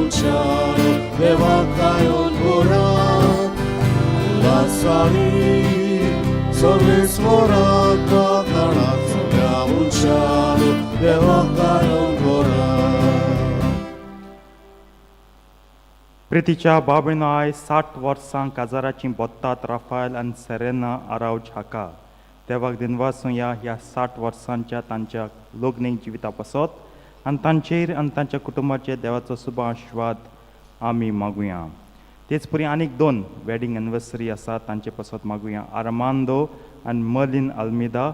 मनशान देवाक गायोन करात उल्हासांनी सर्वेस्पराक वाखाणात सगळ्या मनशान देवाक गायोन करात. प्रितीच्या बाबीनो आयज 60 वर्सां काजाराचीं बोत्तात राफायल आनी सेरेना आरावज हाका देवाक दिनवासुया ह्या 60 वर्सांच्या तांच्या लग्नीक जिविता पासत आनी तांचेर आनी तांच्या कुटुंबाचेर देवाचो शुभ आशिर्वाद आमी मागुया. तेच परी आनीक 2 वेडींग एनिवर्सरी आसा तांचे पासत मागुया. आरमांदो आनी मर्लिन आल्मिदा,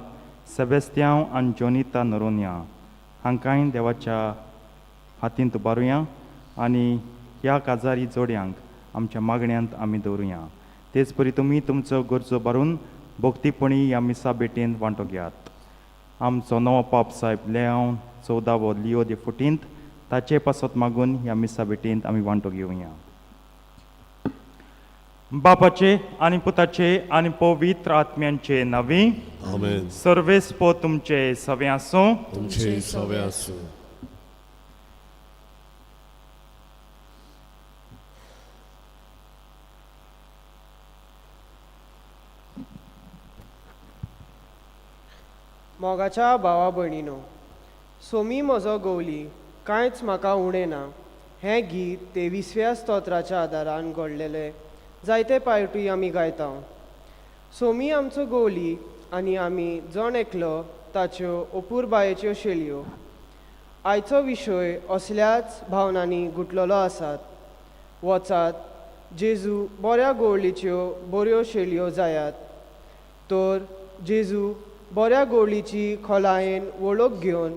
सेबेस्त्यांव आनी जोनिता नरोनिया हांकांय देवाच्या हातींत उबारुया आनी ह्या काजारी जोडयांक आमच्या मागण्यांत आमी दवरुया. तेच परी तुमी तुमचो गरजो भरून भक्तीपणी ह्या मिसा भेटेंत वांटो घेयात. आमचो नवो पाप साहेब लेंव 14वो लियो दे 14 ताचे पासत मागून ह्या मिसा भेटेंत आमी वांटो घेवया. बापाचे आनी पुताचे आनी पवित्र आत्म्यांचे नांवी आमेन. सर्वेस्पो तुमचे सवे आसूं. तुमचे सवे आसूं. मोगाच्या भावा भयणीनो, सोमी म्हजो गवली कांयच म्हाका उणें ना हें गीत 23व्या स्तोत्राच्या आदारान घडलेलें जायते पावटी आमी गायता. सोमी आमचो गवली आनी आमी जण एकलो ताच्यो अपुरबायेच्यो शेळयो. आयचो विशय असल्याच भावनांनी गुटलेलो आसात. वचात जेजू बऱ्या गवळीच्यो बऱ्यो शेळयो जायात. तर जेजू बऱ्या गवळीची खोलायेन वळख घेवन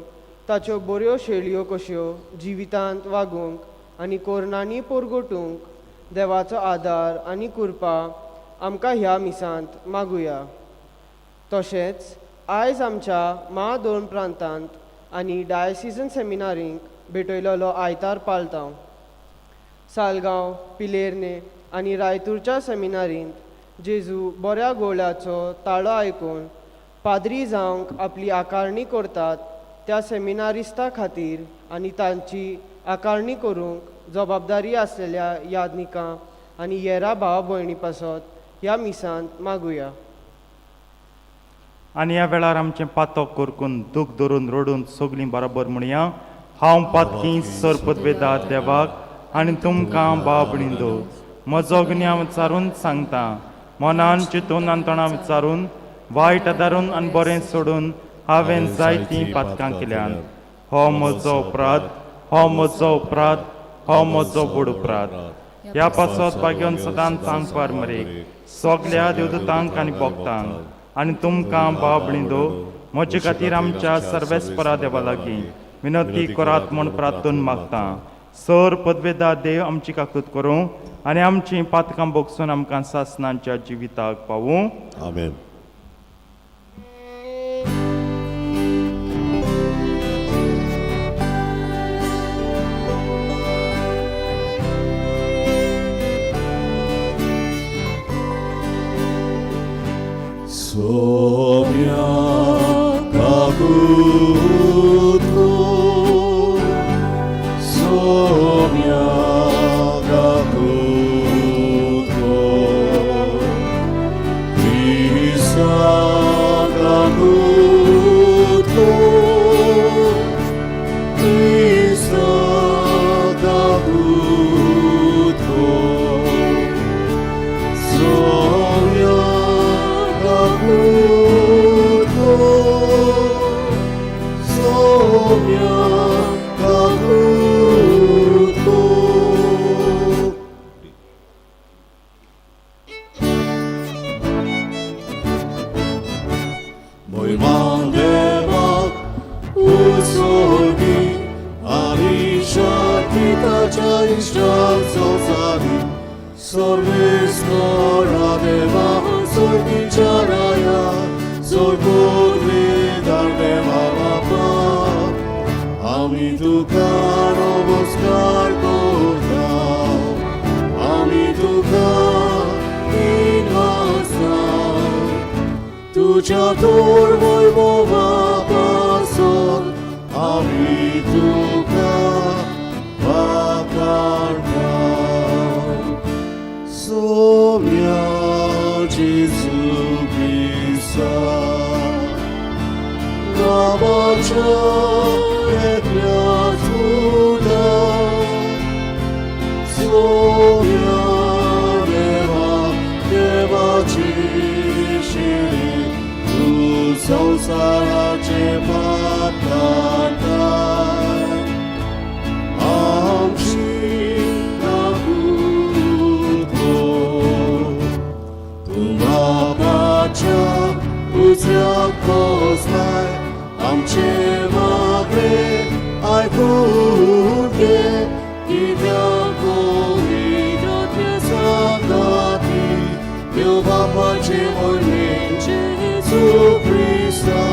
ताच्यो बऱ्यो शेळयो कश्यो जिवितांत वागूंक आनी कोरणांनी परगटूंक देवाचो आदार आनी कृपा आमकां ह्या मिसांत मागुया. तशेंच आयज आमच्या मा दोन प्रांतांत आनी डायसिजन सेमिनारींक भेटयलेलो आयतार पालतांव. सालगांव, पिलेर्ने आनी रायतूरच्या सेमिनारींत जेजू बऱ्या गोळ्याचो ताळो आयकून पाद्री जावंक आपली आकारणी करतात त्या सेमिनारिस्ता खातीर आनी तांची आकारणी करूंक जबाबदारी आसलेल्या यादनिकां आनी येरा भाव भयणी पासत ह्या मिसांत मागुया. आनी ह्या वेळार आमचें पातक करकून दूख धरून रडून सगळीं बरोबर म्हणया. हांव पातकी सरपदवेदा देवाक आनी तुमकां बाबणींदो म्हजो गुन्यांव विचारून सांगता. मनान चिंतून आनी तोंडां विचारून वायट आदारून आनी बरें सोडून हांवें जायतीं पातकां केल्यान. हो म्हजो अपराध, हो म्हजो अपराध, हो म्हजो व्हड अपराध. ह्या पासत भाग्योन सदांच सांगपार मरेक सगल्या देवदूतांक आनी भक्तांक आनी तुमकां बाबणींदो म्हजे खातीर आमच्या सर्वेस्परा देवा लागीं विनंती करात म्हूण प्रार्थून मागता. सर पदवेदा देव आमची काकूत करूं आनी आमचीं पातकां भोगसून आमकां सासनांच्या जिविताक पावूं. आमेन. सोम्या काकूत कर, सोम्या काकूत कर, क्रिस्ता काकूत कर, क्रिस्ता काकूत कर, सोम्या काकूत कर, सोम्या काकूत कर. मोहिमान देवाक उत्सर्गी आनी शांती ताच्या इश्टाक संवसारी सर्वेस्परा देवा सर्गीच्या राया सर्वोद्वेदार देवा बापा आमी तुका नमस्कार करता, आमी तुका दिनवासा. तुझ्या थोर वैभवा पासून आमी तुका वाखाणता. आमचें मागणें आयकून घे कित्याक पवित्र सांगाती देव बापाचे मोहिमेन जेजू क्रिस्ता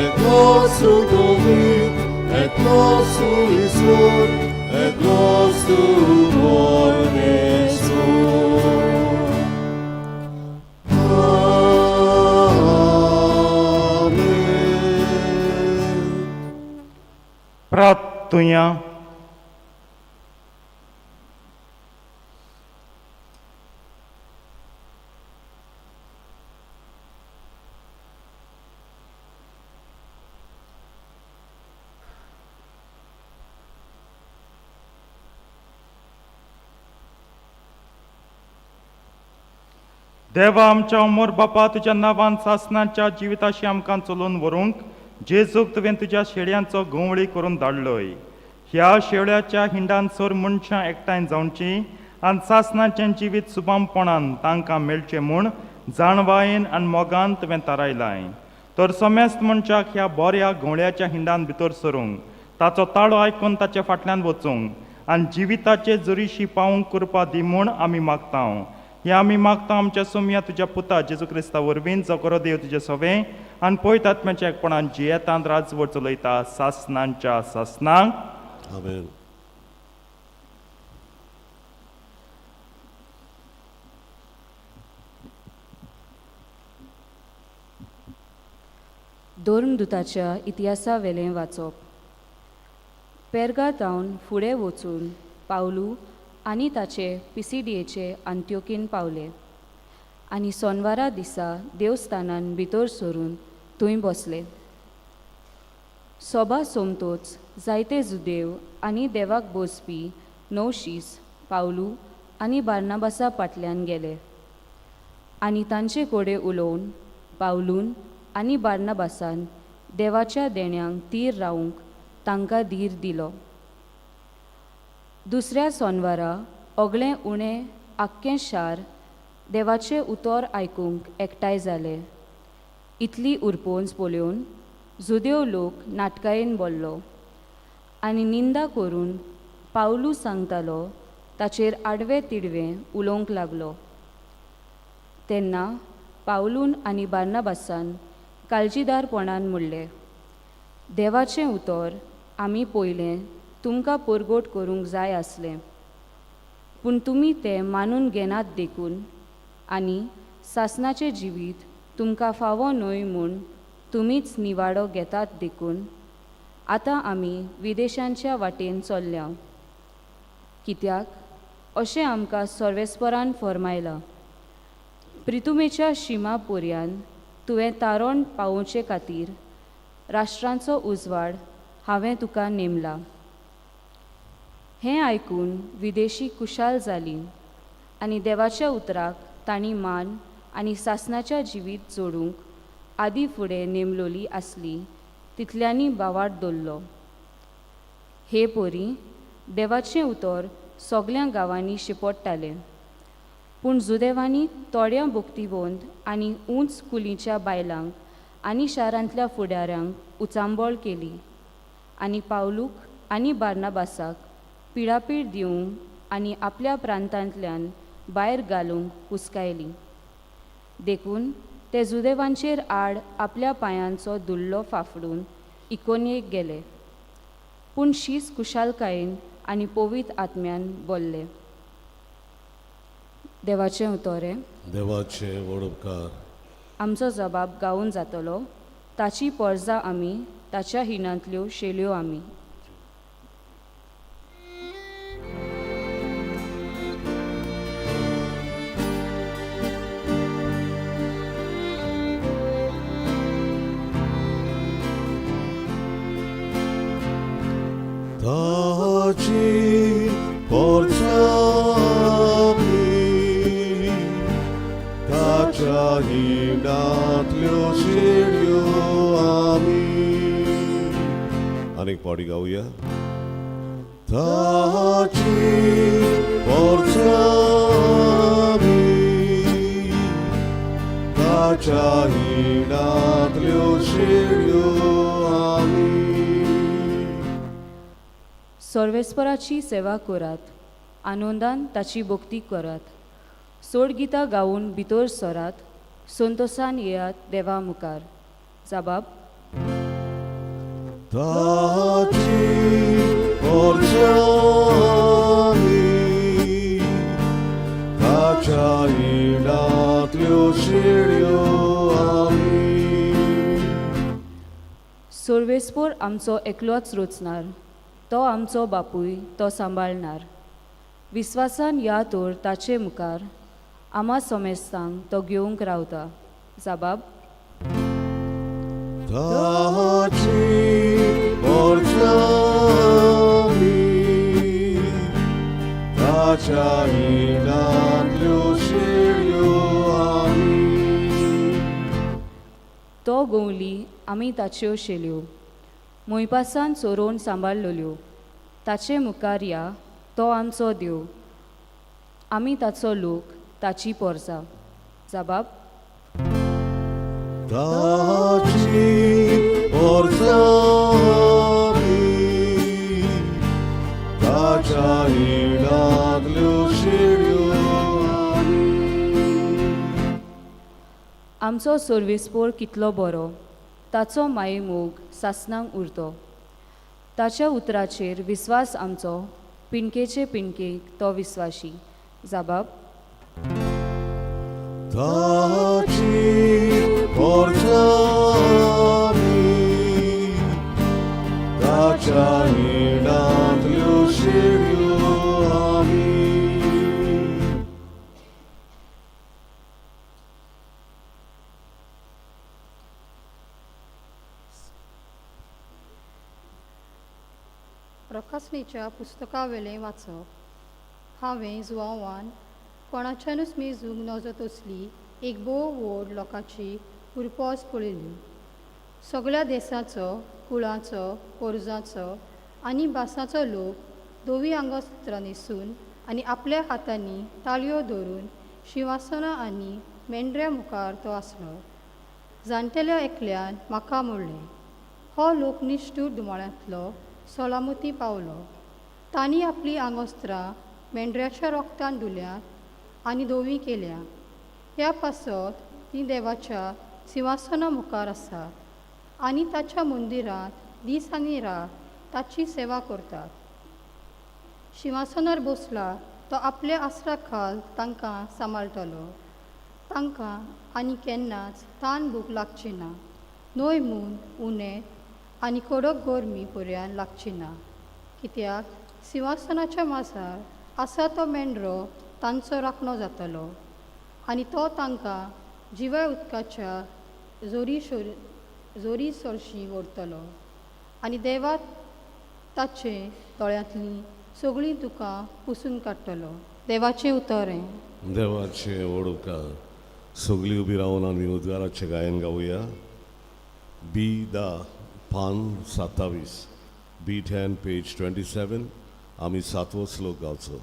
एकलोच गोविंद एकलोच ईश्वर एकलोच परमेश्वर. आमेन. प्रार्थुया. देवा आमच्या उमर बापा, तुज्या नांवान सासनाच्या जिविताशी आमकां चलोवन व्हरूंक जेजूक तुवें तुज्या शेळयांचो गंवळी करून धाडलोय. ह्या शेवळ्याच्या हिंडान सर मनशां एकठांय जावची आनी सासनाचें जिवीत सुबामपणान तांकां मेळचें म्हूण जाणवायेन आनी मोगान तुवें थारायलाय. तर समेस्त मनशाक ह्या बऱ्या गवळ्याच्या हिंडान भितर सरूंक, ताचो ताळो आयकून ताचे फाटल्यान वचूंक आनी जिविताचे जरीशी पावूंक करपा दी म्हूण आमी मागता. हें आमी मागता आमच्या सोमया तुज्या पुता जेजू क्रिस्ता वरवीं, जो करो देव तुजें सवें आनी पयत आत्म्याच्या एकपणान जियेतान राजवट चलयता सासनांच्या सासनांक. आमेन. धर्मदुताच्या इतिहासावेलें वाचप. पेर्गा तावन फुडें वचून पावलू आनी ताचे पिसिडियेचे आंत्योकीन पावले आनी सोनवारा दिसा देवस्थानान भितर सरून थंय बसले. सोबा सोमतोच जायते जुदेव आनी देवाक बसपी नवशीस पावलू आनी बार्नाबासा फाटल्यान गेले आनी तांचे कडेन उलोवन पावलून आनी बार्नाबासान देवाच्या देण्यांक तीर रावूंक तांकां धीर दिलो. दुसऱ्या सोनवारा ओगलें उणें आख्खें शार देवाचें उतर आयकूंक एकठांय जालें. इतली उरपोंज पळोवन जुदेव लोक नाटकायेन बोल्लो आनी निंदा करून पावलू सांगतालो ताचेर आडवें तिडवें उलोवंक लागलो. तेन्ना पावलून आनी बार्नाबासान काळजीदारपणान म्हणलें, देवाचें उतर आमी पयलें तुमकां परगट करूंक जाय आसलें, पूण तुमी तें मानून घेनात देखून आनी सासनाचें जिवीत तुमकां फावो न्हय म्हूण तुमीच निवाडो घेतात देखून आतां आमी विदेशांच्या वाटेन चल्ल्या. कित्याक अशें आमकां सर्वेस्परान फर्मायलां, प्रितुमेच्या शिमा पोरयान तुवें तारण पावोवचे खातीर राष्ट्रांचो उजवाड हांवें तुका नेमला. हें आयकून विदेशी खुशाल जालीं आनी देवाच्या उतराक तांणी मान आनी सासनाच्या जिवीत जोडूंक आदी फुडें नेमलोली आसली तितल्यांनी बावाट दवरलो. हे पोरी देवाचें उतर सगल्या गांवांनी शिंपडटालें, पूण जुदेवांनी थोड्या भक्तिवंत आनी उंच कुलीच्या बायलांक आनी शारांतल्या फुडाऱ्यांक उचांबळ केली आनी पावलूक आनी बार्नाबासाक पिडापीड दिवंक आनी आपल्या प्रांतांतल्यान भायर घालूंक हुस्कायली. देखून ते जुदेवांचेर आड आपल्या पांयांचो धुल्लो फाफडून इकोनयेक गेले, पूण शीस खुशालकायेन आनी पवित्र आत्म्यान बोल्ले. देवाचें उतोरें. देवाचे व्हड उपकार. आमचो जबाब गावून जातलो, ताची पर्जा आमी, ताच्या हिणांतल्यो शेल्यो आमी. ताची पोरसामी ताच्या हिंडांतल्यो शेळयो आमी. आनीक पावटी गावया. ताची पोरसामी ताच्या हिंडांतल्यो शेळयो आमी. सर्वेस्पराची सेवा करात, आनंदान ताची भक्ती करात, सोड गितां गावन भितर सरात, संतोसान येयात देवा मुखार. जाबाब. ताची पोर्चामी ताच्या इडांतल्यो शेळयो आमी. सर्वेस्पोर आमचो एकलोच रचणार, तो आमचो बापूय, तो सांबाळणार. विस्वासान या तर ताचे मुखार, आमा समेस्तांक तो घेवंक रावता. जाबाब. ताची पोर्चामी ताच्या इडांतल्यो शेळयो आमी. तो गोवली, आमी ताच्यो शेल्यो, मोयपासान चोरोवन सांबाळलेल्यो. ताचे मुखार या, तो आमचो देव, आमी ताचो लोक, ताची पोरसां. जाबाब. ताची पोर्चामी ताच्या इडांतल्यो शेळयो आमी. आमचो सर्वेस्पोर कितलो बरो, ताचो मायेमोग सासणाक उरतो. ताच्या उतराचेर विस्वास आमचो, पिणकेचे पिणकेक तो विस्वाशी. जाबाब. ताची पोर्चामी ताच्या इडांतल्यो शेळयो आमी. प्रकासणेच्या पुस्तकावेलें वाचप. हांवें जुवांवान कोणाच्यानूच मेजूंक नजो तसली एक भोव व्हड लोकांची कुरपोस पळयली. सगळ्या देसाचो, कुळाचो, पोरजाचो आनी भासाचो लोक धवी आंगवस्त्रां न्हेसून आनी आपल्या हातांनी ताळयो धरून शिंवासनां आनी मेंढऱ्या मुखार तो आसलो. जाणटेल्या एकल्यान म्हाका म्हणलें, हो लोक निश्ठूर दुमाळ्यांतलो सलामती पावलो. तांणी आपलीं आंगवस्त्रां मेंढऱ्याच्या रोगतान धुल्यांत आनी धवीं केल्या. ह्या पासत तीं देवाच्या सिंवासना मुखार आसात आनी ताच्या मंदिरांत दीस आनी रात ताची सेवा करतात. शिंवासनार बसला तो आपल्या आसरा खाल तांकां सांबाळटलो. तांकां आनी केन्नाच तान भूक लागची ना, न्हय म्हूण उणें आनी कडक गरमी पर्यान लागची ना, कित्याक सिंवासनाच्या माजार आसा तो मेंढरो तांचो राखणो जातलो आनी तो तांकां जिव्या उदकाच्या जोरी शोर जोरी सरशी व्हरतलो आनी देवा ताचे दोळ्यांतलीं सगळीं दुकां पुसून काडटलो. देवाचें उतर हें. देवाचे व्हड. सगळी उबी रावन आमी उद्गाराचें गायन गावया. बी धा, पान 27, B 10, page 27. आमी सातवो श्लोक गावचो.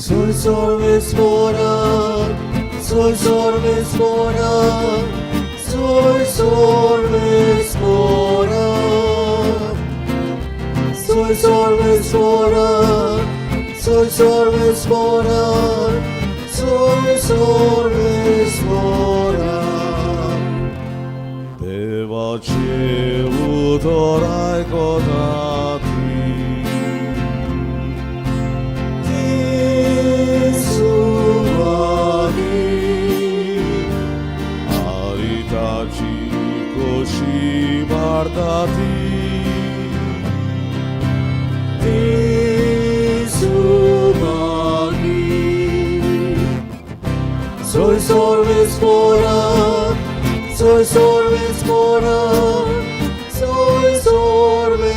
Soy sorvespora, soy sorvespora, soy sorvespora. Soy sorvespora, soy sorvespora, soy sorvespora. देवाचे उतर आयकता ती सुवादी आनी ताची खोशी वाडटा ती ती Subhagi. Soy sorvespora, soy sorvespora, soy sorvespora.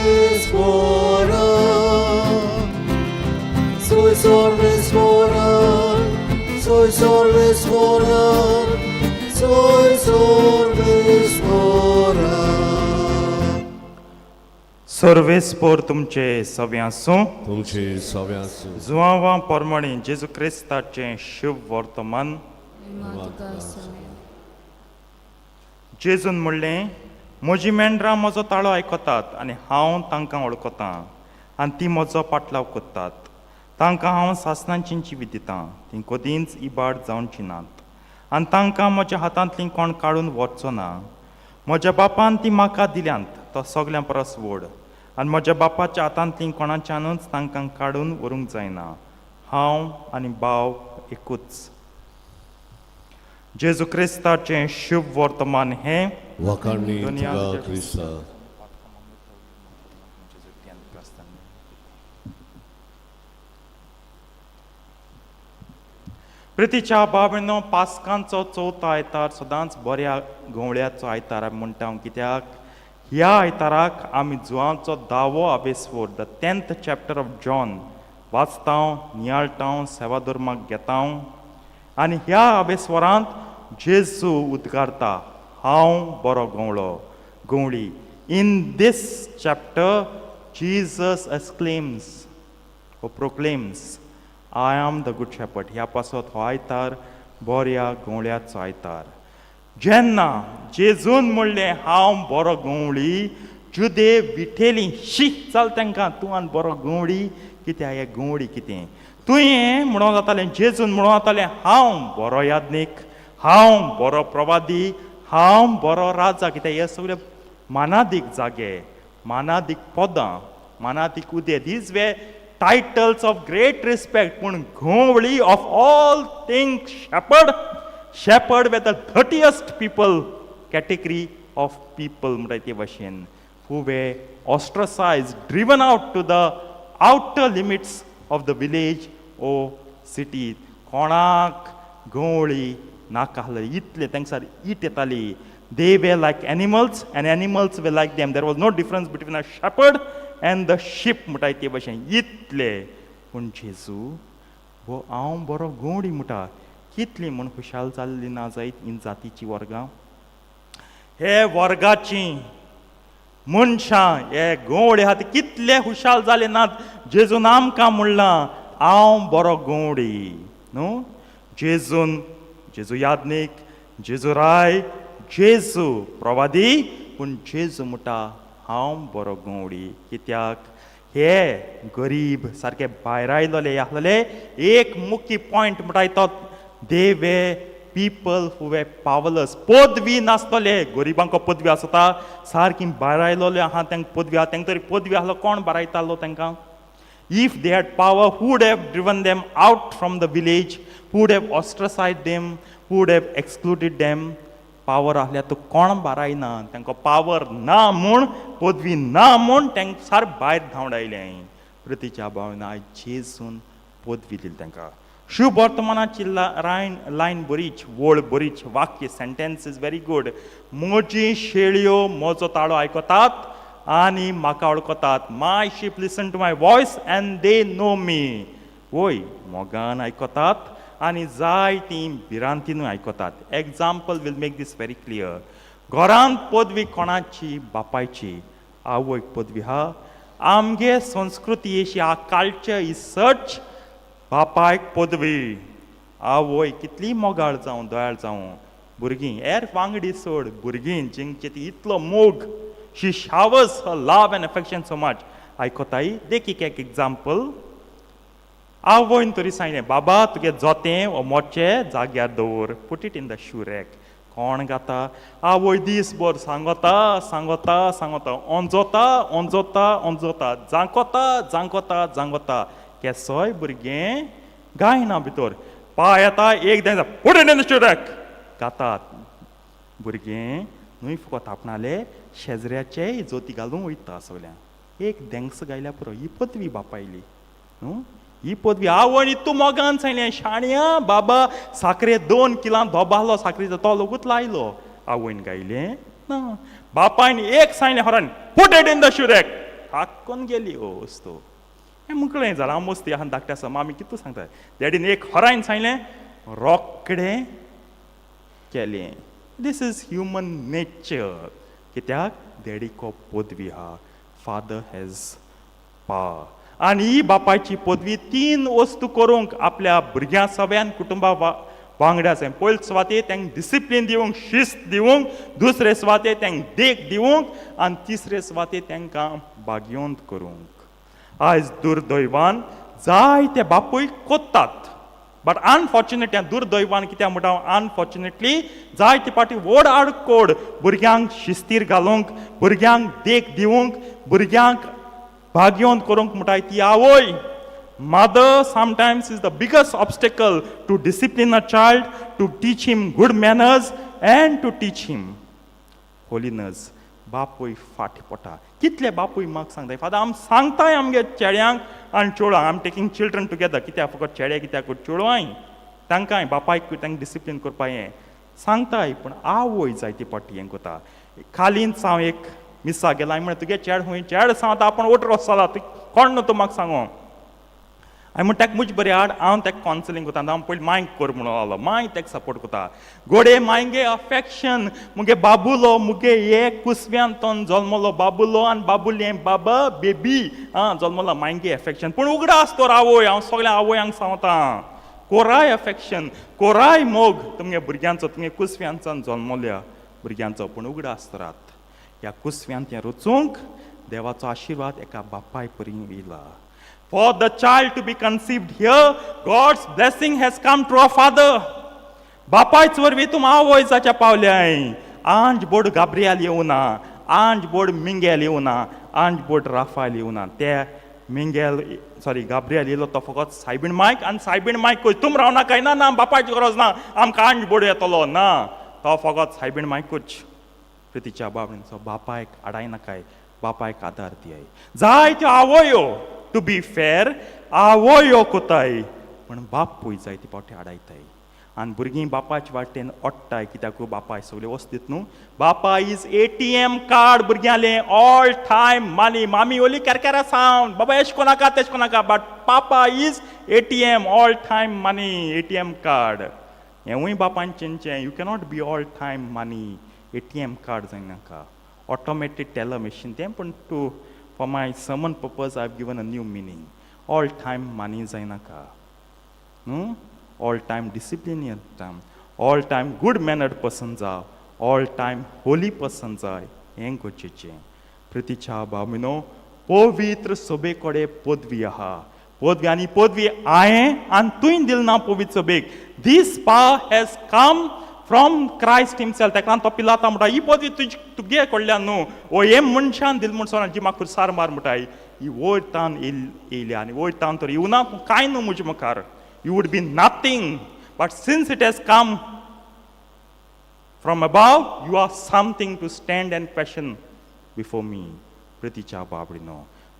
Soy sorvespora, soy sorvespora, soy sorvespora. सर्वेस्पोर तुमचे सवे आसूं. तुमचे सवे आसूं. जुवांवा पोरमणी जेजू क्रिस्ताचें शुभ वर्तमान. तुका. जेजून म्हणलें, म्हजीं मेंढरां म्हजो ताळो आयकतात आनी हांव तांकां वळखतां आनी तीं म्हजो पाटलाव करतात. तांकां हांव सासणाची जिवीत दितां, तीं कदींच इबाड जावचीं नात आनी तांकां म्हज्या हातांतलीं कोण काडून व्हरचो ना. म्हज्या बापान ती म्हाका दिल्यांत, तो सगल्यां परस व्हड, आनी म्हज्या बापाच्या हातांतलीं कोणाच्यानूच तांकां काडून व्हरूंक जायना. हांव आनी बाव एकूच. जेजू क्रिस्ताचें शुभ वर्तमान हें. वाखाणणी दुनिया तुका तुज्या क्रिस्ता. प्रितीच्या बाबणो, पास्कांचो चवथो आयतार सदांच बऱ्या गवळ्याचो आयतार आमी म्हणटा. कित्याक ह्या आयताराक आमी जुवांचो दावो आबेस्वोर, the 10th chapter of John वाचता, नियाळटा, सेवाधर्माक घेता आनी ह्या आबेस्वरांत जेजू उद्गारता, हांव बरो गवळो गवळी. In this chapter Jesus exclaims or proclaims, I am the good shepherd. ह्या पासत हो आयतार बऱ्या गवळ्याचो आयतार. जेन्ना जेजून म्हणलें हांव बरो गवळी, जुदे विठेली शी चल तांकां, तूं आनी बरो गवळी कित्याक, हे गवळी कितें तुवें म्हणून जातालें. जेजून म्हणून जातालें हांव बरो याज्ञीक, हांव बरो प्रवादी, हांव बरो राजा. कित्याक हे सगळे मानादीक जागे, मानादीक पदां, मानादीक उदे. These were titles of great respect. पूण गवळी of all things, shepherd, shepherd were the dirtiest people, category of people म्हणटा ते भाशेन, who were ostracized, driven out to the outer limits of the village or city. कोणाक गवळी नाका आसले, इतले तांकां it येताली. They were like animals and animals were like them. There was no difference between a shepherd and the sheep म्हणटा ते भाशेन इतले. पूण जेजू हो हांव बरो गवळी म्हणटा, कितली म्हूण खुशाल जाल्ली ना जायत हीं जातीची वर्गां, हे वर्गाची मनशां, हे गवळे आहा ते कितले खुशाल जाले नात. जेजून आमकां म्हणलां हांव बरो गवळी न्हू. जेजून, जेजू याज्ञीक, जेजू राय, जेजू प्रवादी, पूण जेजू म्हणटा हांव बरो गवळी. कित्याक हे गरीब सारके भायर आयलोले आसलेले. एक मुख्य पॉयंट म्हणटा तो, they were people who were powerless. पदवी नासतले. गरिबांक पदवी आसता? सारकी भायर आयलोले आहा तांकां पदवी आहा? तांकां तरी पदवी आसलो कोण बारायतालो तांकां? If they had power, who would have driven them out from the village? Who would have ostracized them? Who would have excluded them? Power आसल्यार तो कोण बारायना. तांकां पावर ना म्हूण, पदवी ना म्हूण तांकां सार भायर धांवडायलें. प्रतिच्या भावना, जेजून पदवी दिली तांकां. शुभ वर्तमानाची लायन लायन बरीच, वळ बरीच, वाक्य, sentence is very good. म्हजी शेळयो म्हजो ताळो आयकतात आनी म्हाका वळखतात. My sheep listen to my voice and they know me. वय, मोगान आयकतात आनी जाय ती भिरांतीनूय आयकतात. Example will make this very clear. घरांत पदवी कोणाची? बापायची. आवयक पदवी हा? आमगे संस्कृती अशी, our culture is such, बापायक पदवी. आवय कितली मोगाळ जावं, दयाळ जावं, भुरगीं हेर वांगडी सोड, भुरगीं जिंचे ती इतलो मोग, she showers her love and affection so much, आयकोताय. देखीक एक एग्जाम्पल, आवयन तरी सांगलें, बाबा तुगे जोतें वो मोचे जाग्यार दवर, put it in the shoe rack. कोण गाता? आवय दीसभर सांगता सांगता सांगता, ओंजोता ओंजोता ओंजोता, जांकोता जांकोता जांकोता. केसोय भुरगें गायना भितर पांय येता एक दायना, put it in the shoe rack गातात. भुरगें न्हय फकत आपणाले, शेजऱ्याचेय जोती घालून वयता सगळ्यांक. एक देंगस गायल्या पुरो. ही पदवी बापायली न्हू, ही पदवी. आवय तूं मोगान सांगलें, शाण्या बाबा साकरे 2 किलां धोब आहलो साकरेचो, तो लोकूच लायलो. आवयन गायलें ना. बापायन एक सांगलें हरान, put it in the shoe rack, हाक्कोन गेली ओ वस्तू. हें मुकळें जालां. हांव मस्ती आहा, धाकटें आसा, मामी कितू सांगता. डॅडीन एक हरायन सांगलें, रोकडें केलें. This is human nature. कित्याक डॅडीको पदवी आहा. Father has power. आनी ही बापायची पदवी तीन वस्तू करूंक आपल्या भुरग्यां सगळ्यान कुटुंबा वांगडा जाय. पयले सुवातेर तांकां डिसिप्लीन दिवंक, शिस्त दिवंक, दुसरे सुवातेर तांकां देख दिवंक आनी तिसरे सुवातेर तांकां भाग्यवंत करूंक. आयज दुर्दैवान जायते बापूय कोत्तात, बट अनफॉर्च्युनेटली, दुर्दैवान कित्याक म्हणटा, अनफॉर्च्युनेटली जायते पाटी व्हड आडकोड भुरग्यांक शिस्तीर घालूंक, भुरग्यांक देख दिवंक, भुरग्यांक भाग्यवंत करूंक म्हणटाय ती आवय. Mother sometimes is the biggest obstacle to discipline a child, to teach him good manners and to teach him holiness. बापूय फाटी पडटा. कितले बापूय म्हाका सांगताय, फादर, आम सांगताय आमगे चेड्यांक आनी चेडवांक. आम टेकींग चिल्ड्रन टुगेदर. कित्याक फकत चेडे कित्याक, चेडवांय तांकांय बापायक तांकां डिसिप्लीन करपा हें सांगताय, पूण आवय जायती पाटी हें करता. खालींच हांव एक मिसा गेला. हांवें म्हणलें, तुगे चेड खंय? चेड सांगता आपूण 18 वर्सां जाला, तूं कोण न्हू तूं म्हाका सांगो. हांवें म्हण ताका मुज बरें हाड, हांव ताका कावन्सिलींग करता. हांव पयलीं मांयक कर म्हणून लागलो. मांय ताका सपोर्ट करता. गोडे मायगे अफेक्शन, मुगे बाबुलो, मुगे एक कुसव्यान तोन जल्मलो बाबुलो आनी बाबुलें बाबा बेबी आं जल्मलो, मायगे अफेक्शन. पूण उगडास तर आवय, हांव सगळ्या आवयांक सांगता, कोराय अफेक्शन, कोराय मोग तुमगे भुरग्यांचो, तुमगे कुसव्यांचान जल्मल्या भुरग्यांचो, पूण उगडास करात, ह्या कुसव्यांत हें रचूंक देवाचो आशिर्वाद एका बापाय परी येयला. For the child to be conceived here, God's blessing has come to a father. बापायच वरवीं तूं आवय जाच्या पावल्याय. आंज बोड गाब्रियाल येवना, आंज बोड मिंगेल येवना, आंज बोड राफायल येवना. ते मिंगेल, सॉरी, गाब्रियल येयलो तो फकत सायबीण मायक आनी सायबीण मायक तुम रावना काय ना, ना बापायची गरज ना, आमकां आंज बोड येतलो ना, तो फकत सायबीण मायकूच. प्रितीच्या बाबणीचो बापायक आडायनाकाय, बापायक आदार दियाय. जायत्यो आवयो, टू बी फेर, आवयो कोताय, पूण बापूय जायते फावटी आडायताय आनी भुरगीं बापायच्या वाटेन ओडटाय. कित्याक बापाय सगळ्यो वस्त दित न्हू. बापा is ATM card भुरग्यांले, ऑल टायम मानी. मामी ओली केरकेरा सावंड, बाबा एश कोनाका, तेश कोनाका, but papa is ATM, all time money, ATM card. हेंवूय बापान चिंतचें. You cannot be all time money, ATM card जायनाका, ऑटोमॅटीक टेलर मशीन तें. पूण to for my sermon purpose I have given a new meaning. All time money जायनाका न्हू, all time discipline, all time good mannered person जाव, all time Holi person जाय, हें गरजेचें. प्रितीच्या भाव, पवित्र सभे कडेन पदवी आहा, पदवी. आनी पदवी हांवें आनी तुवें दिल ना पवित्र सभेक. This power has come from Christ himself. ताका लागून तो पिलाता म्हणटा, ही पदवी तुजी तुगे कडल्यान न्हू, ओ हे मनशान दिल म्हूण सोना जी म्हाका खुर्सार मार म्हणटाय. ही वयर तान येयल्या आनी वयर तान तर येवना कांय न्हू म्हजे मुखार. You would be nothing, but since it has come from above, you are something to stand and question before me. प्रितीच्या बाबडीनो,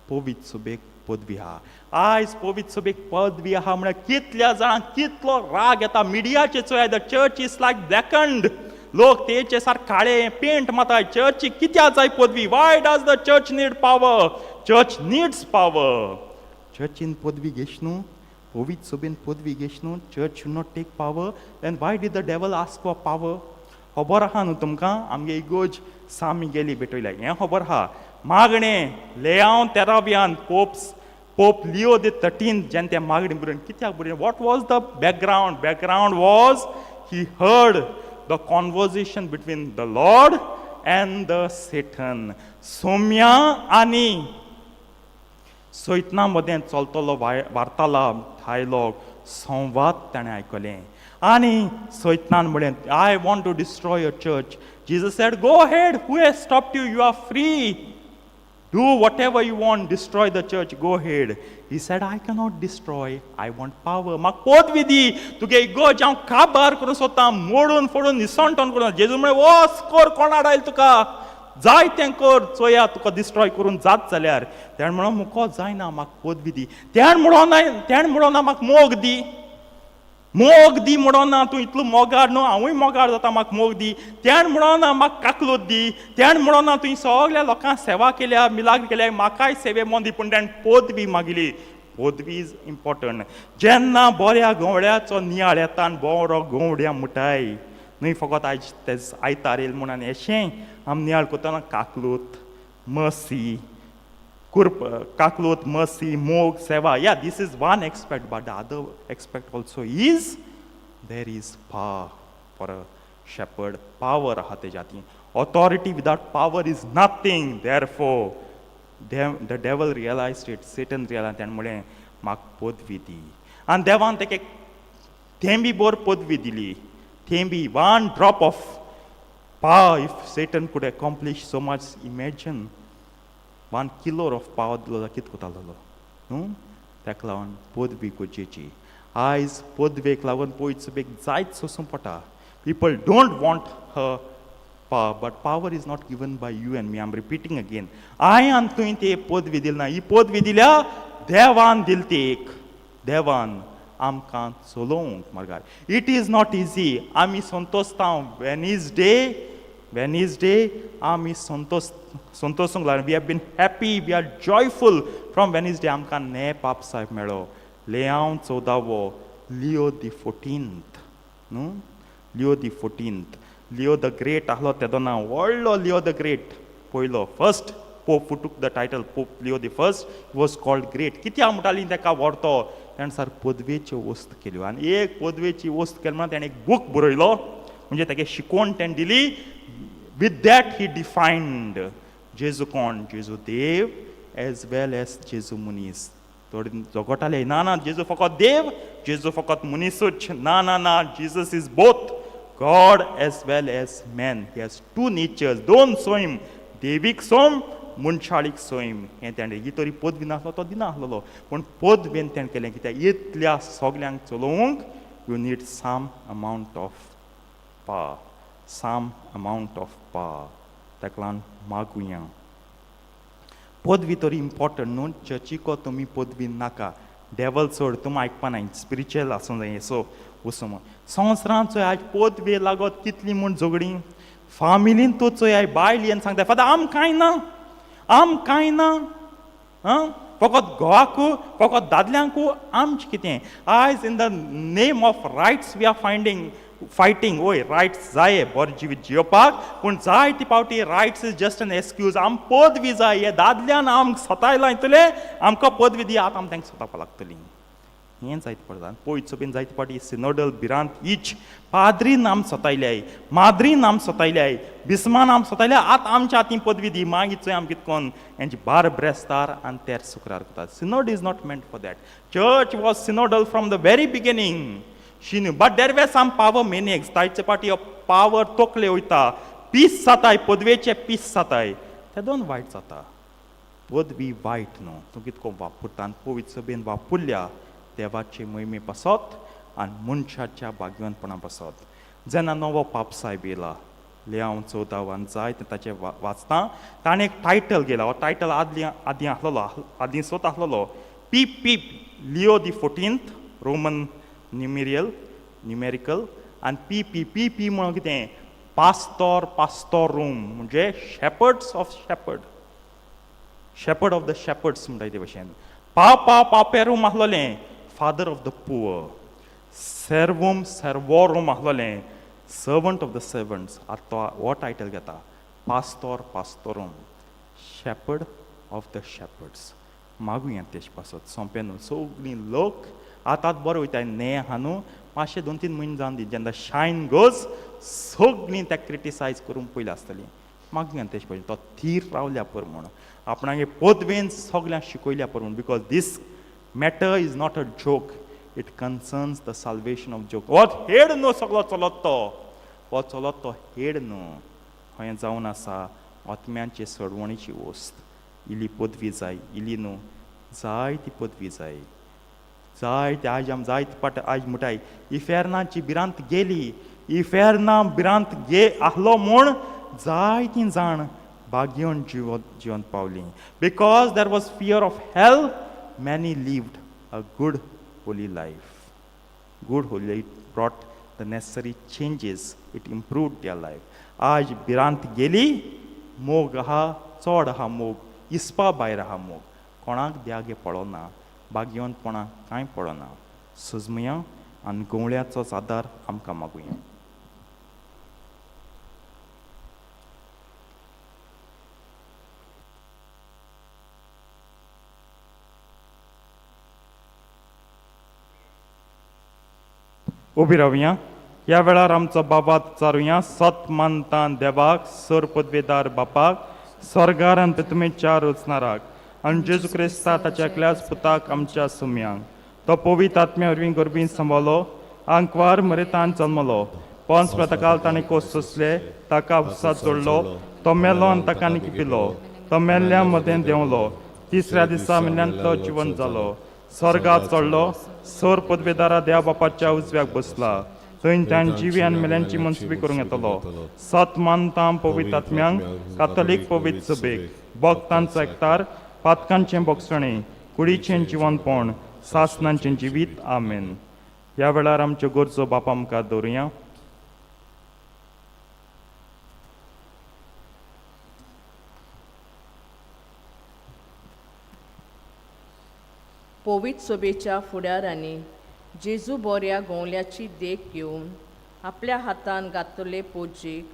पवित्र सभेक पदवी आहा. आयज पवित्र सभेक पदवी आहा म्हळ्यार कितल्या जाणांक कितलो राग येता. मिडियाचे चोया, the church is like blackened. लोक तेचे सारके काळे पेंट मारता चर्ची. कित्याक जाय पदवी? Why does the church need power? Church needs power. चर्चीन पदवी घेश न्हू, पवित्र सभेन पदवी घेश न्हू. Church should not take power. Then why did the devil ask for power? खबर आहा न्हू तुमकां, आमगे इगोर्ज सामी गेली भेटयल्या, हें खबर आहा. मागणें लेयांव तेराव्यान पोप लिओ the 13 जेन्ना तें मागणें बरोवन, कित्याक बरोवन? What was the background? Background was he heard the conversation between the Lord and the Satan. Saumya आनी सैतना मदें चलतलो वार्तालाप, डायलॉग, संवाद ताणें आयकलें आनी सैतनान म्हळें, "I want to destroy your church." Jesus said, "Go ahead. Who has stopped you? You are free. Do whatever you want, destroy the church, go ahead." He said, "I cannot destroy, I want power." म्हाका पदवी दी, तुगे इगोर्ज हांव काबार करूंक सोदता, मोडून फोडून निसणटोन करून. जेजू म्हळें, वोस कर, कोण आडायल तुका? जाय तें कर, चोया तुका डिस्ट्रॉय करून जात जाल्यार. तेणें म्हणून मुको जायना, म्हाका पदवी दी. तेणें म्हणोन ना, तेणें म्हणोन ना, म्हाका मोग दी, मोग दी म्हणोन ना. तूं इतलो मोगार न्हू, हांवूय मोगार जाता, म्हाका मोग दी. तेणें म्हणोन ना, म्हाका काकलूत दी. तेणें म्हणोन ना, तुवें सगळ्या लोकांक सेवा केल्या, मिलाग्र केल्या, म्हाकाय सेवे मन दी. पूण तेणें पदवी मागली. पदवी is important. जेन्ना बऱ्या गवळ्याचो नियाळ येता आनी बरो गवड्या मुठाय न्हय, फकत आयज ते आयतार येयल म्हूण आनी अशें आमी नियाळ करतना काकलूत, मसी, कुर्प, काकलूत, मसी, मोग, सेवा. Yeah, this is one aspect, but the other aspect also is There is power for a shepherd. Power आहा तेज्या हातीन. Authority without power is nothing. Therefore the devil realised it, Satan realise. ताणें म्हणलें म्हाका पदवी दी. आनी देवान तेका एक थेंबी बोर पदवी दिली. थेंबी, one drop of power. If Satan could accomplish so much, imagine 1 kilo of power दिलो जाल्यार कितें कोतालो न्हू. ताका लागून पदवी गरजेची. आयज पदवेक लागून पयस बेग जायत सोसूं पडटा. People don't want her power, but power is not given by you and me. I am repeating again, हांवें आनी तुवें ती पदवी दिली ना. ही पदवी दिल्या देवान दिली ती एक. देवान आमकां चलोवंक मार्गार. It is not easy. आमी संतोषता वेनिसडे, वेनिसडे आमी संतोष संतोषूंक लागले. We have been happy, we are joyful from Wednesday. आमकां ने पाप साहेब मेळ्ळो, लेयांव चवदावो, लिओ दी फोर्टीन्थ न्हू, Leo the 14th. Leo the Great आहलो तेदोना, व्हडलो लिओ the great, पयलो, first pope who took the title Pope Leo the First was called Great. कित्याक म्हणटाली ताका व्हरतो? ताणें सार पदवेच्यो वस्त केल्यो. आनी एक पदवेची वस्त केली म्हणून ताणें एक बूक बरयलो, म्हणजे तागे शिकवण ताणें दिली. With that he defined जेजू कोण, जेजू देव एज वेल एज जेजू मनीस. थोडे झगडटाले, ना ना, जेजू फकत देव, जेजू फकत मनीसूच. ना ना ना, Jesus is both God as well as man. He has two natures, दोन सैम, देवीक सैम, मनशाळीक सैम. हें ताणें ही तरी पदवी नासलो तो दिना आसलेलो, पूण पदवेन ताणें केलें कित्याक इतल्या सगल्यांक चलोवंक you need some amount of power, some amount of power. ताका लागून मागुया. पदवी तरी इम्पॉर्टंट न्हू. चर्चीको तुमी पदवी नाका, डेवल सोड, तुमी आयकपा नाय, स्पिरिच्युअल आसूंक जाय. सो वचूं म्हूण संवसारांत चोय, आयज पदवी लागत कितली म्हूण झगडीं फामिलीन. तूं चोय, बायल येवन सांगता, फादर आम कांय ना, आम कांय ना, आं, फकत घोवाकू, फकत दादल्यांकू, आमचें कितें? आयज in the name of rights we are finding fighting. वय, रायट्स जाय बरें जिवीत जियोवपाक, पूण जाय ती पावटी rights is just an excuse. आम पदवी जाय. हे दादल्यान आमकां सतायलां इतलें, आमकां पदवी दी, आतां आम तांकां सतावपाक लागतलीं. हें जायते पडटा. पयचो बीन जायते फावटी सिनोडल भिरांत इच पाद्रीन आम सतायल्याय, माद्रीन आम सतायल्याय, बिस्मान आम सतायल्या, आतां आमच्या हातीन पदवी दी, मागीर चोय आम कितकोन हेंचे बार ब्रेस्तार आनी तेर सुक्रार करतात. Synod is not meant for that. Church was synodal from the very beginning. She knew, but there were some power maniacs. तायचे पाटी पावर तोकले वयता, पीस जाताय, पदवेचे पीस जाताय, ते दोन वायट जाता. पदवी वायट न्हू, तूं कितको वापरता. आनी पवित्र सभेन वापुरल्या देवाचे मोहिमे पासत आनी मनशाच्या भाग्यवंतपणा पासत. जेन्ना नवो पाप साहेब येयला, लेयांव चवदावान जाय तें ताचें वाचता, ताणें एक टायटल गेला. हो टायटल आदली आदीं आसलेलो, आदीं सोत आसलेलो, P P Leo the 14th, Roman numeral numerical, आनी पी पी पी पी म्हणून कितें? पास्तोर पास्तोरूम, म्हणजे shepherds of shepherd, shepherd of the shepherds म्हणटा ते भशेन. पापा पापेरूम आसलोलें, फादर ऑफ the poor. सर्वूम सर्वोरूम आसलोलें, सर्वंट ऑफ the servants. आतां तो हो टायटल घेता, पास्तोर पास्तोरूम, शेपर्ड ऑफ the shepherds. मागुया तेज पासत. सोंपें न्हू. सगळीं लोक आतां बरो वयता ने आहा न्हू, मातशें 2-3 म्हयने जावन दी, जेन्ना शायन गोज, सगळीं ताका क्रिटिसायज करूंक पयलीं आसतलीं. मागुया तेज पळय, तो थीर रावल्या पर म्हूण, आपणागे पदवेन सगल्यांक शिकयल्या पर म्हूण, because this matter is not a joke. It concerns the salvation of joke. हो हेड न्हू सगलो चलत तो, हो चलत तो हेड न्हू. हें जावन आसा आत्म्यांचे सोडवणीची वस्त. इल्ली पदवी जाय, इल्ली न्हू, जाय ती पदवी जाय, जाय ते. आयज आम जायते पाट आयज म्हणटाय, इफेर्नाची भिरांत गेली. इफेर्ना भिरांत गे आहलो म्हूण जायतीं जाण भाग्यन जिवन जिवन पावलीं. Because there was fear of hell, many lived a good holy life. Good holy it brought the necessary changes, it improved their life. आज भिरांत गेली, मोग आहा, चड आहा मोग, इसपा भायर आहा मोग. कोणाक द्यागे पडना, भाग्यवंतपणाक कांय पडना. सजमुया आनी गवळ्याचोच आदार आमकां मागुया. उबी रावया. ह्या वेळार आमचो बाबा चारुया. सत मानता देवाक, सर पदवेदार बापाक, स्वर्गार आनी तुमेच्या रचणाराक, आनी जेजू क्रिस्ता ताच्या एकल्याच पुताक आमच्या सुम्यांक, तो पवित्र आत्म्या वरवीं गर्बीन सांबाळ्ळो, आंकवार मरेतान जल्मलो, पंच प्रतकाल ताणें कोस सोंसले, ताका उपसाद जोडलो, तो मेलो आनी ताका निकिपिलो, तो मेल्ल्या मदें देंवलो, तिसऱ्या दिसा मेल्ल्यांतलो जिवन जालो, स्वर्गात चडलो, सर पदवेदारा देवा बापाच्या उजव्याक बसला, थंय ताणें जिवी आनी मेल्यांची मनसुबी करूंक येतलो. सत मानता पवित्र आत्म्यांक, कातोलीक पवित्र सभेक, भक्तांचो एकतार, पातकांचें बोगसणें, कुडीचें जिवनपण, सासनांचें जिवीत. आमेन. ह्या वेळार आमच्यो गरजो बापा मुखार दवरुया. पवित्र सभेच्या फुडारांनी जेजू बोऱ्या गोंवल्याची देख घेवन आपल्या हातान घातले पोजेक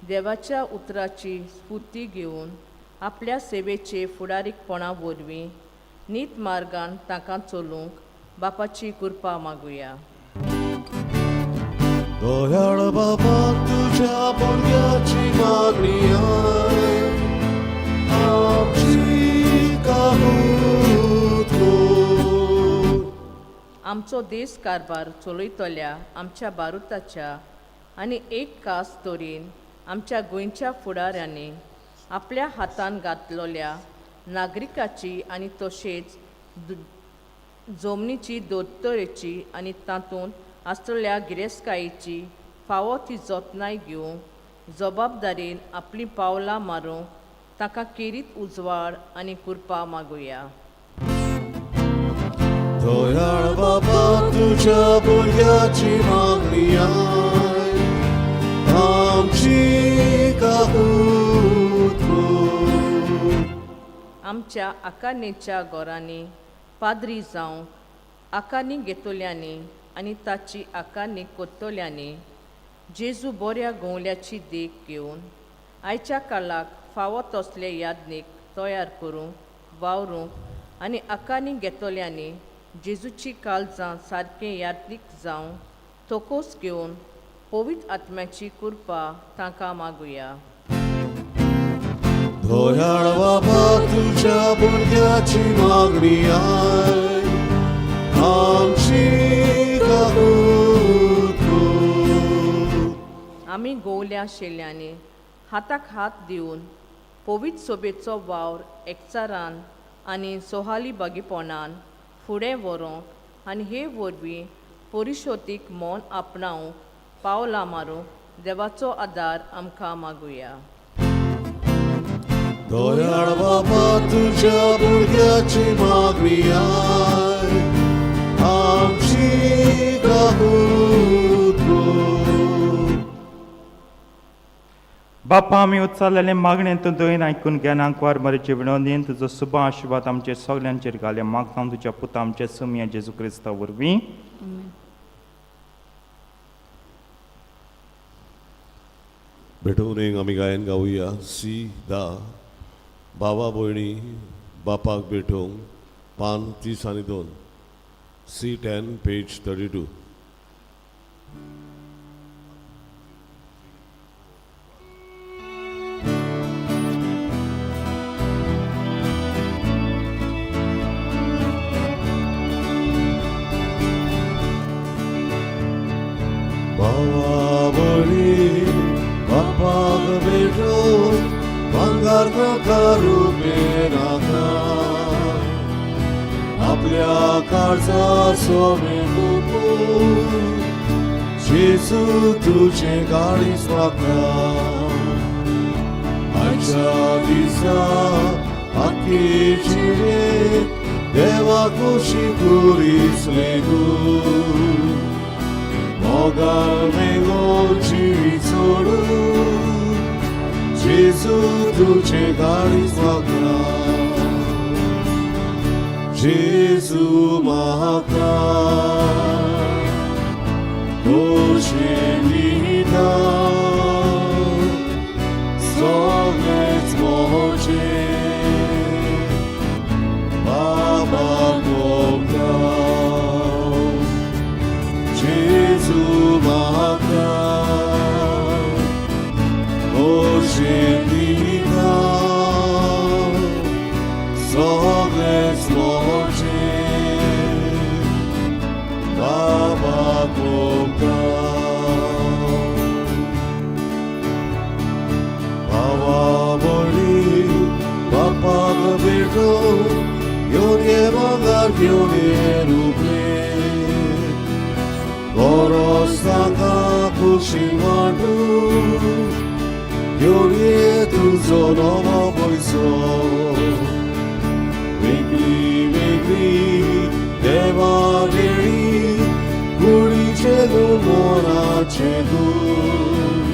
देवाच्या उतराची स्फुर्ती घेवन आपल्या सेवेचे फुडारीकपणा वरवीं नीत मार्गान तांकां चलूंक बापाची कृपा मागुया. दयाळ बाबा तुझ्या भुरग्याची मागणी आय, आमची काबूत कर. आमचो देश कारभार चलयतल्या आमच्या भारताच्या आनी एक खास तरेन आमच्या गोंयच्या फुडाऱ्यांनी आपल्या हातान घातलेल्या नागरिकाची आनी तशेंच जमनीची दोतोरेची आनी तातूंत आसलेल्या गिरेस्तकायेची फावो ती जतनाय घेवंक जबाबदारेन आपलीं पावलां मारूंक ताका केरीत उजवाड आनी कृपा मागुया. दयाळ बाबा तुझ्या भुरग्याची मागणी आय, आमची काबूत कर. आमच्या आकारणेच्या गोरांनी पाद्री जावंक आकारणी घेतल्यांनी आनी ताची आकारणी कोत्तल्यांनी जेजू बऱ्या गोंवल्याची देख घेवन आयच्या काळाक फावो तसले यादनीक तयार करूंक वावरूंक आनी आकारणी घेतल्यांनी जेजूची काळजां सारकें यादनीक जावंक तोकोस घेवन पवित्र आत्म्याची कृपा तांकां मागुया. दयाळ बाबा तुझ्या भुरग्याची मागणी आय, आमची काबूत कर. आमी गोवल्या शेल्यांनी हाताक हात दिवन पवित्र सोबेचो वावर एकचारान आनी सोहाली बागीपणान फुडें व्हरूंक आनी हे वरवीं परिशोदीक मन आपणावंक पावलां मारूंक देवाचो आदार आमकां मागुया. दयाळ बाबा तुझ्या भुरग्याची मागणी आय, आमची काबूत कर. बापा, आमी उच्चारलेले मागणें तूं दयेन आयकून ज्ञानाक वार मरेचे विनोदीन तुजो सुबा आशिर्वाद आमचेर सगल्यांचेर घाले. मागता तुज्या पुता आमच्या सुमया जेजू क्रिस्ता वरवीं. भेटवणेक आमी गायन गावया. सी दा बाबा भयणी बापाक भेटोवंक, पान 30 आनी 2, C 10 page 32. बाबा भयणी बापाक भेटोवंक भांगार नाका रुपें नाका, आपल्या काळजा सोमे जेजू तुझें काळीज म्हाका. आयच्या दिसा आख्खी जिणेंत देवा कुशी कुरीस लेगून मोगान मेगो जिवीत सोडून जेजू तुझें काळीज म्हाका. जेजू म्हाका खोशेन दिता सगळेंच म्हजें बाबा मोगता. जेजू घेवन ये रुपले गरज ताका खुशी वांटू घेवन ये तुजो नवो पयसो वेगळी वेगळी देवा वेळी कुडीचें दूर मनाचें दूर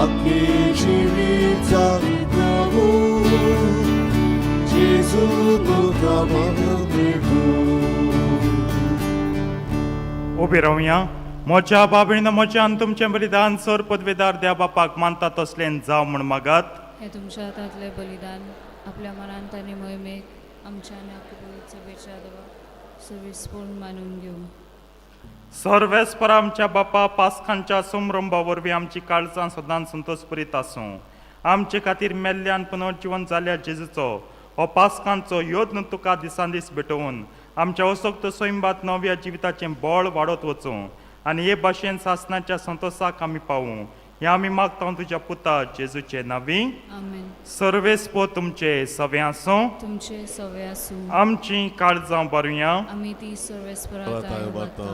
आख्खे जिवीत प्रभू जेजू तुका म्हाका भेटूं. उबी रावया. म्हज्या बाबीन म्हज्या आनी तुमचें बलिदान सर पदवेदार द्या बापाक मानता तसलें जावं म्हूण मागात. हें तुमच्या हातांतलें बलिदान आपल्या मनांत आनी मोहिमेक आमच्या आनी आख्खे पवित्र सभेच्या देवा सविस्पूर्ण मानून घेवं. सर्वेस्पर आमच्या बापा, पास्कांच्या संरंभा वरवीं आमची काळजां सदांच संतोषपुरीत आसूं. आमचे खातीर मेल्ल्यान पुनर्जिवन जाल्या जेजूचो हो पास्कांचो योद्न तुका दिसान दीस भेटोवन आमच्या असक्त सैंबात नव्या जिविताचें बळ वाडत वचूं आनी हे भाशेन सासणाच्या संतोसाक आमी पावूं. हें आमी मागता तुज्या पुता जेजूचे नांवी. आमेन. सर्वेस्पो तुमचे सवे आसूं. तुमचे सवे आसूं. आमची काळजां बरुया. आमी ती सर्वेस्परा ताय उबारता.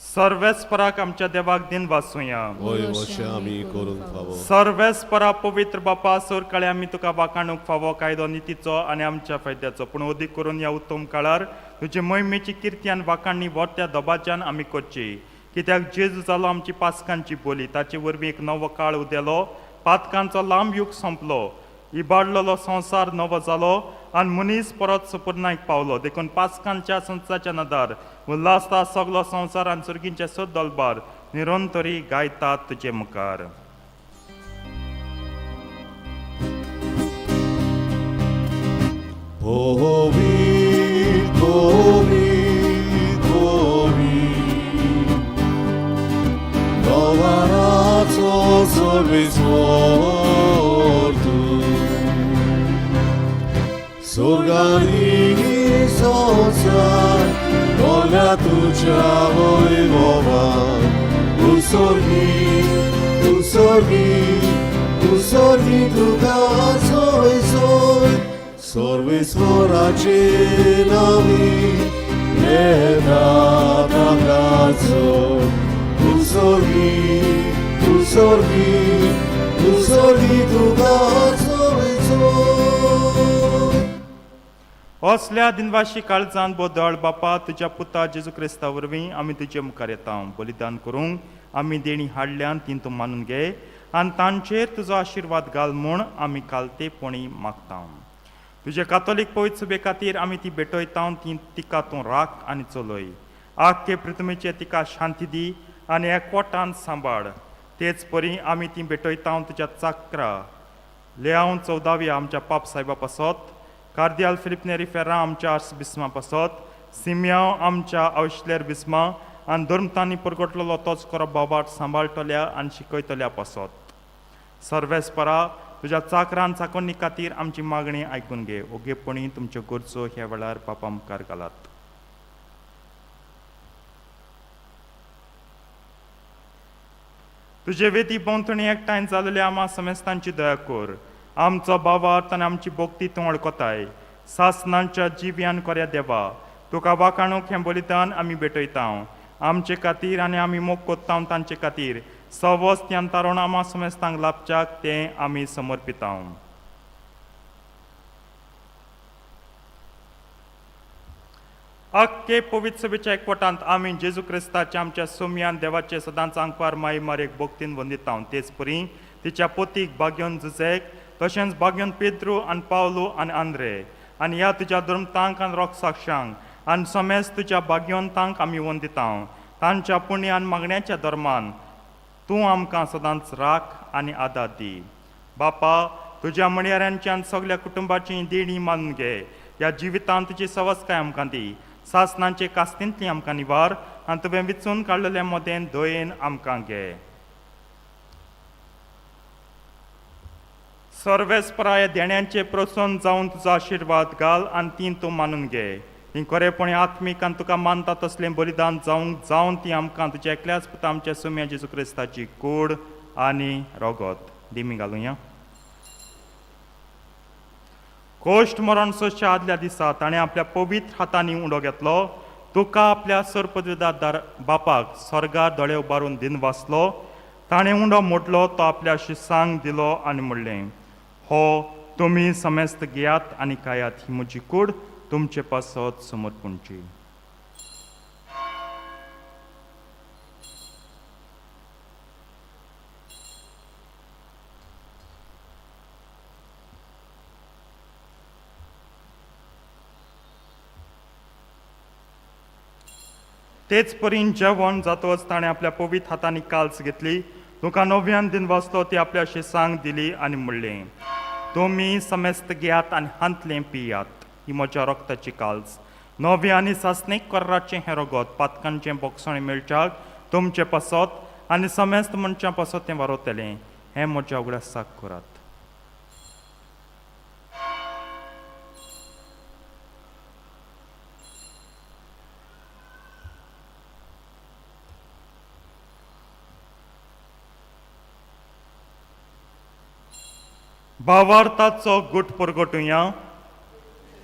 सर्वेस्पराक आमच्या देवाक दिन वासूया. वय वशें आमी करूंक फावो. सर्वेस्परा पवित्र बापा, सोरकाळे आमी तुका वाखाणूंक फावो कायदो नितीचो आनी आमच्या फायद्याचो, पूण अदीक करून ह्या उत्तम काळार तुजे मोहिमेची किर्ती आनी वाखाणणी व्हडत्या दबाज्यान आमी करची. कित्याक जेजू जालो आमची पास्कांची बोली, ताचे वरवीं एक नवो काळ उदेलो, पातकांचो लांब युग सोंपलो, इबाडलेलो संवसार नवो जालो आनी मनीस परत सुपुर्नायक पावलो. देखून पास्कांच्या संस्थाच्या नदार उल्हासता सगलो संवसार आनी सुर्गींचे सद दलबार निरंतरी गायतात तुजे मुखार. पवित्र पवित्र पवित्र दवाराचो सर्वेस्पर तूं, स्वर्गानी संवसार भरल्या तुज्या वैभवान. तूं स्वर्गी, तूं स्वर्गी, तूं स्वर्गी, तुका सोय सोय. सर्वेस्पराचे नावी येता ताकाचो. तूं स्वर्गी, तूं स्वर्गी, तूं स्वर्गी, तुका सोय सोय. असल्या दिनवाशी काळजान बदळ बापा, तुज्या पुता जेजू क्रिस्ता वरवीं आमी तुजे मुखार येता. बलिदान करूंक आमी देणी हाडल्यान ती तूं मानून घे आनी तांचेर तुजो आशिर्वाद घाल म्हूण आमी कालतेपणी मागता. तुजे कातोलीक पवित्र सभे खातीर आमी ती भेटयता, ती तिका तूं राख आनी चलय. आख्खे पृथ्वीचेर तिका शांती दी आनी एकवटान सांबाळ. तेच परी आमी ती भेटयता तुज्या चाकरा लेआंव चौदावी आमच्या पाप सायबा पासत, कार्दियाल फिलिप नेरी फेर्रा आमच्या आर्स बिस्मा पासत, सिमयांव आमच्या आवशलेर बिस्मा आनी धर्मतांनी परगटलेलो तोच खरो बाबाट सांबाळटल्या आनी शिकयतल्या पासत. सर्वेस्परा तुज्या चाकरान चाकोन्नी खातीर आमची मागणी आयकून घे. ओगेपणी तुमच्यो गरजो ह्या वेळार बापा मुखार घालात. तुजे वेदी भोंवतणी एकठांय जाल्ल्या आमा समेस्तांची दया कर. आमचो भावार्थ आनी आमची भक्ती तूं वळखताय. सासनांच्या जिव्यान कोऱ्या देवा, तुका वाखाणूक हें बलिदान आमी भेटयता. आमचे खातीर आनी आमी मोग कोत्ता तांचे खातीर सवस त्यान तारण आमा समेस्तांक लाभच्याक तें आमी समर्पिता. आख्खे पवित्र सभेच्या एकवटांत आमी जेजू क्रिस्ताच्या आमच्या सोमयान देवाचे सदांच आंकवार माई मारेक भक्तीन वंदिता. तेच परी तिच्या पोतीक बाग्योन जुझेक, तशेंच बाग्योन पेद्रू आनी पावलो आनी आंद्रे आनी ह्या तुज्या धर्मतांक आनी रोगसाक्षांक आनी समेज तुज्या बाग्योनतांक आमी वंदिता. तांच्या पुण्य आनी मागण्याच्या धर्मान तूं आमकां सदांच राख आनी आदार दी. बापा, तुज्या म्हणयाऱ्यांची आनी सगल्या कुटुंबाची देणी मानून घे. ह्या जिवितांत तुजी सवसकाय आमकां दी. सासनांचे कास्तींतली आमकां निवार आनी तुवें विचून काडलेल्या मदें दयेन आमकां घे. सर्वेस्पराय देण्यांचे प्रसन्न जावन तुजो आशिर्वाद घाल आनी ती तूं मानून घे. ती खरेपणी आत्मीक आनी तुका मानता तसलें बलिदान जावंक जावन ती आमकां तुज्या एकल्याच पुता आमच्या सुम्या जेजू क्रिस्ताची कूड आनी रगत दिमी घालुया. कोश्ट मरण सोंसच्या आदल्या दिसा ताणें आपल्या पवित्र हातांनी उंडो घेतलो, तुका आपल्या सरपदवीदार बापाक स्वर्गार दोळे उबारून दिन वाचलो. ताणें उंडो मोडलो, तो आपल्या शिसांक दिलो आनी म्हणलें, हो तुमी समेस्त घेयात आनी खायात, ही म्हजी कूड तुमचे पासत समर्पणची. तेच परीन जेवण जातकच ताणें आपल्या पवित्र हातांनी काल्स घेतली, तुका नव्यान दिन वाचलो, ती आपल्या शिसांक दिली आनी म्हणलें, तुमी समेस्त घेयात आनी हांतलें पियात, ही म्हज्या रक्ताची काल्स, नव्या आनी सासणीक कराचें हें रगत पातकांचें बोगसणें मेळच्याक तुमचें पासत आनी समेस्त मनशां पासत तें वारवतलें. हें म्हज्या उगडासाक करात. भावार्थाचो गुट परगटुया.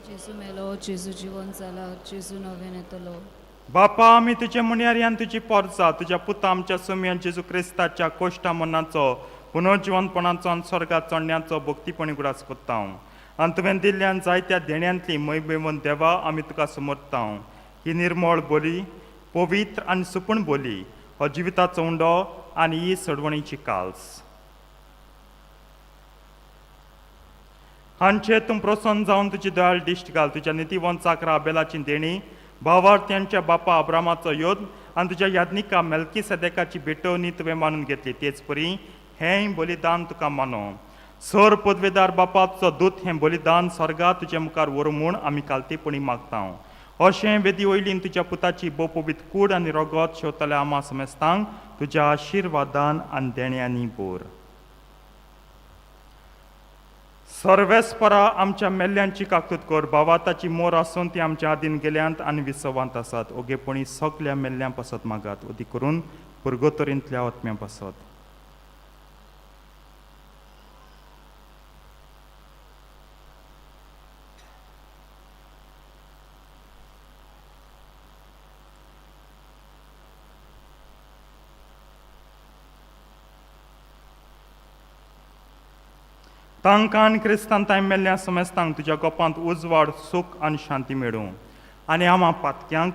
जेजू मेलो, जेजू जिवन जाला, जेजू नव्यान येतलो. बापा, आमी तुजे मुन्यारी आनी तुजी पोरसा तुज्या पुता आमच्या सुमयान जेजू क्रिस्ताच्या कोश्टा मनाचो पुनर्जिवनपणाचो आनी स्वर्गात चडण्याचो भक्तीपणी उगडास कोत्ता. आनी तुवें दिल्ल्यान जायत्या देण्यांतली मैबेवन देवा आमी तुका समर्ता. ही निर्मळ बोली, पवित्र आनी सुपूण बोली, हो जिविताचो उंडो आनी ही सडवणीची काल्स. हांचे तूं प्रसन्न जावन तुजी दयाळ दिश्ट घाल. तुज्या नितीवंत चाकरा आबेलाची देणी, भावार्थ्यांच्या बापा अब्रामाचो योद आनी तुज्या याज्ञिका मेल्की सदेकाची भेटवणी तुवें मानून घेतली. तेच परी हेंय बलिदान तुका मानो. सर पदवेदार बापाचो दूत हें बलिदान स्वर्गा तुजे मुखार व्हरूं म्हूण आमी कालतेपणी मागता. अशें वेदी वयलीन तुज्या पुताची बोपोबीत कूड आनी रगत शेवतल्या आमा समेस्तांक तुज्या आशिर्वादान आनी देण्यांनी बोर. सर्वेस्परा आमच्या मेल्ल्यांची काकूत कर. बाबा ताची मोर आसून ती आमच्या आदीन गेल्यांत आनी विसवांत आसात. ओगेपणी सगल्या मेल्ल्यां पासत मागात, ओदी करून पुर्गोतरींतल्या आत्म्यां पासत. तांकां आनी क्रिस्तान तांय मेल्ल्या समेस्तांक तुज्या गोपांत उजवाड, सूख आनी शांती मेळूं. आनी आमा पातक्यांक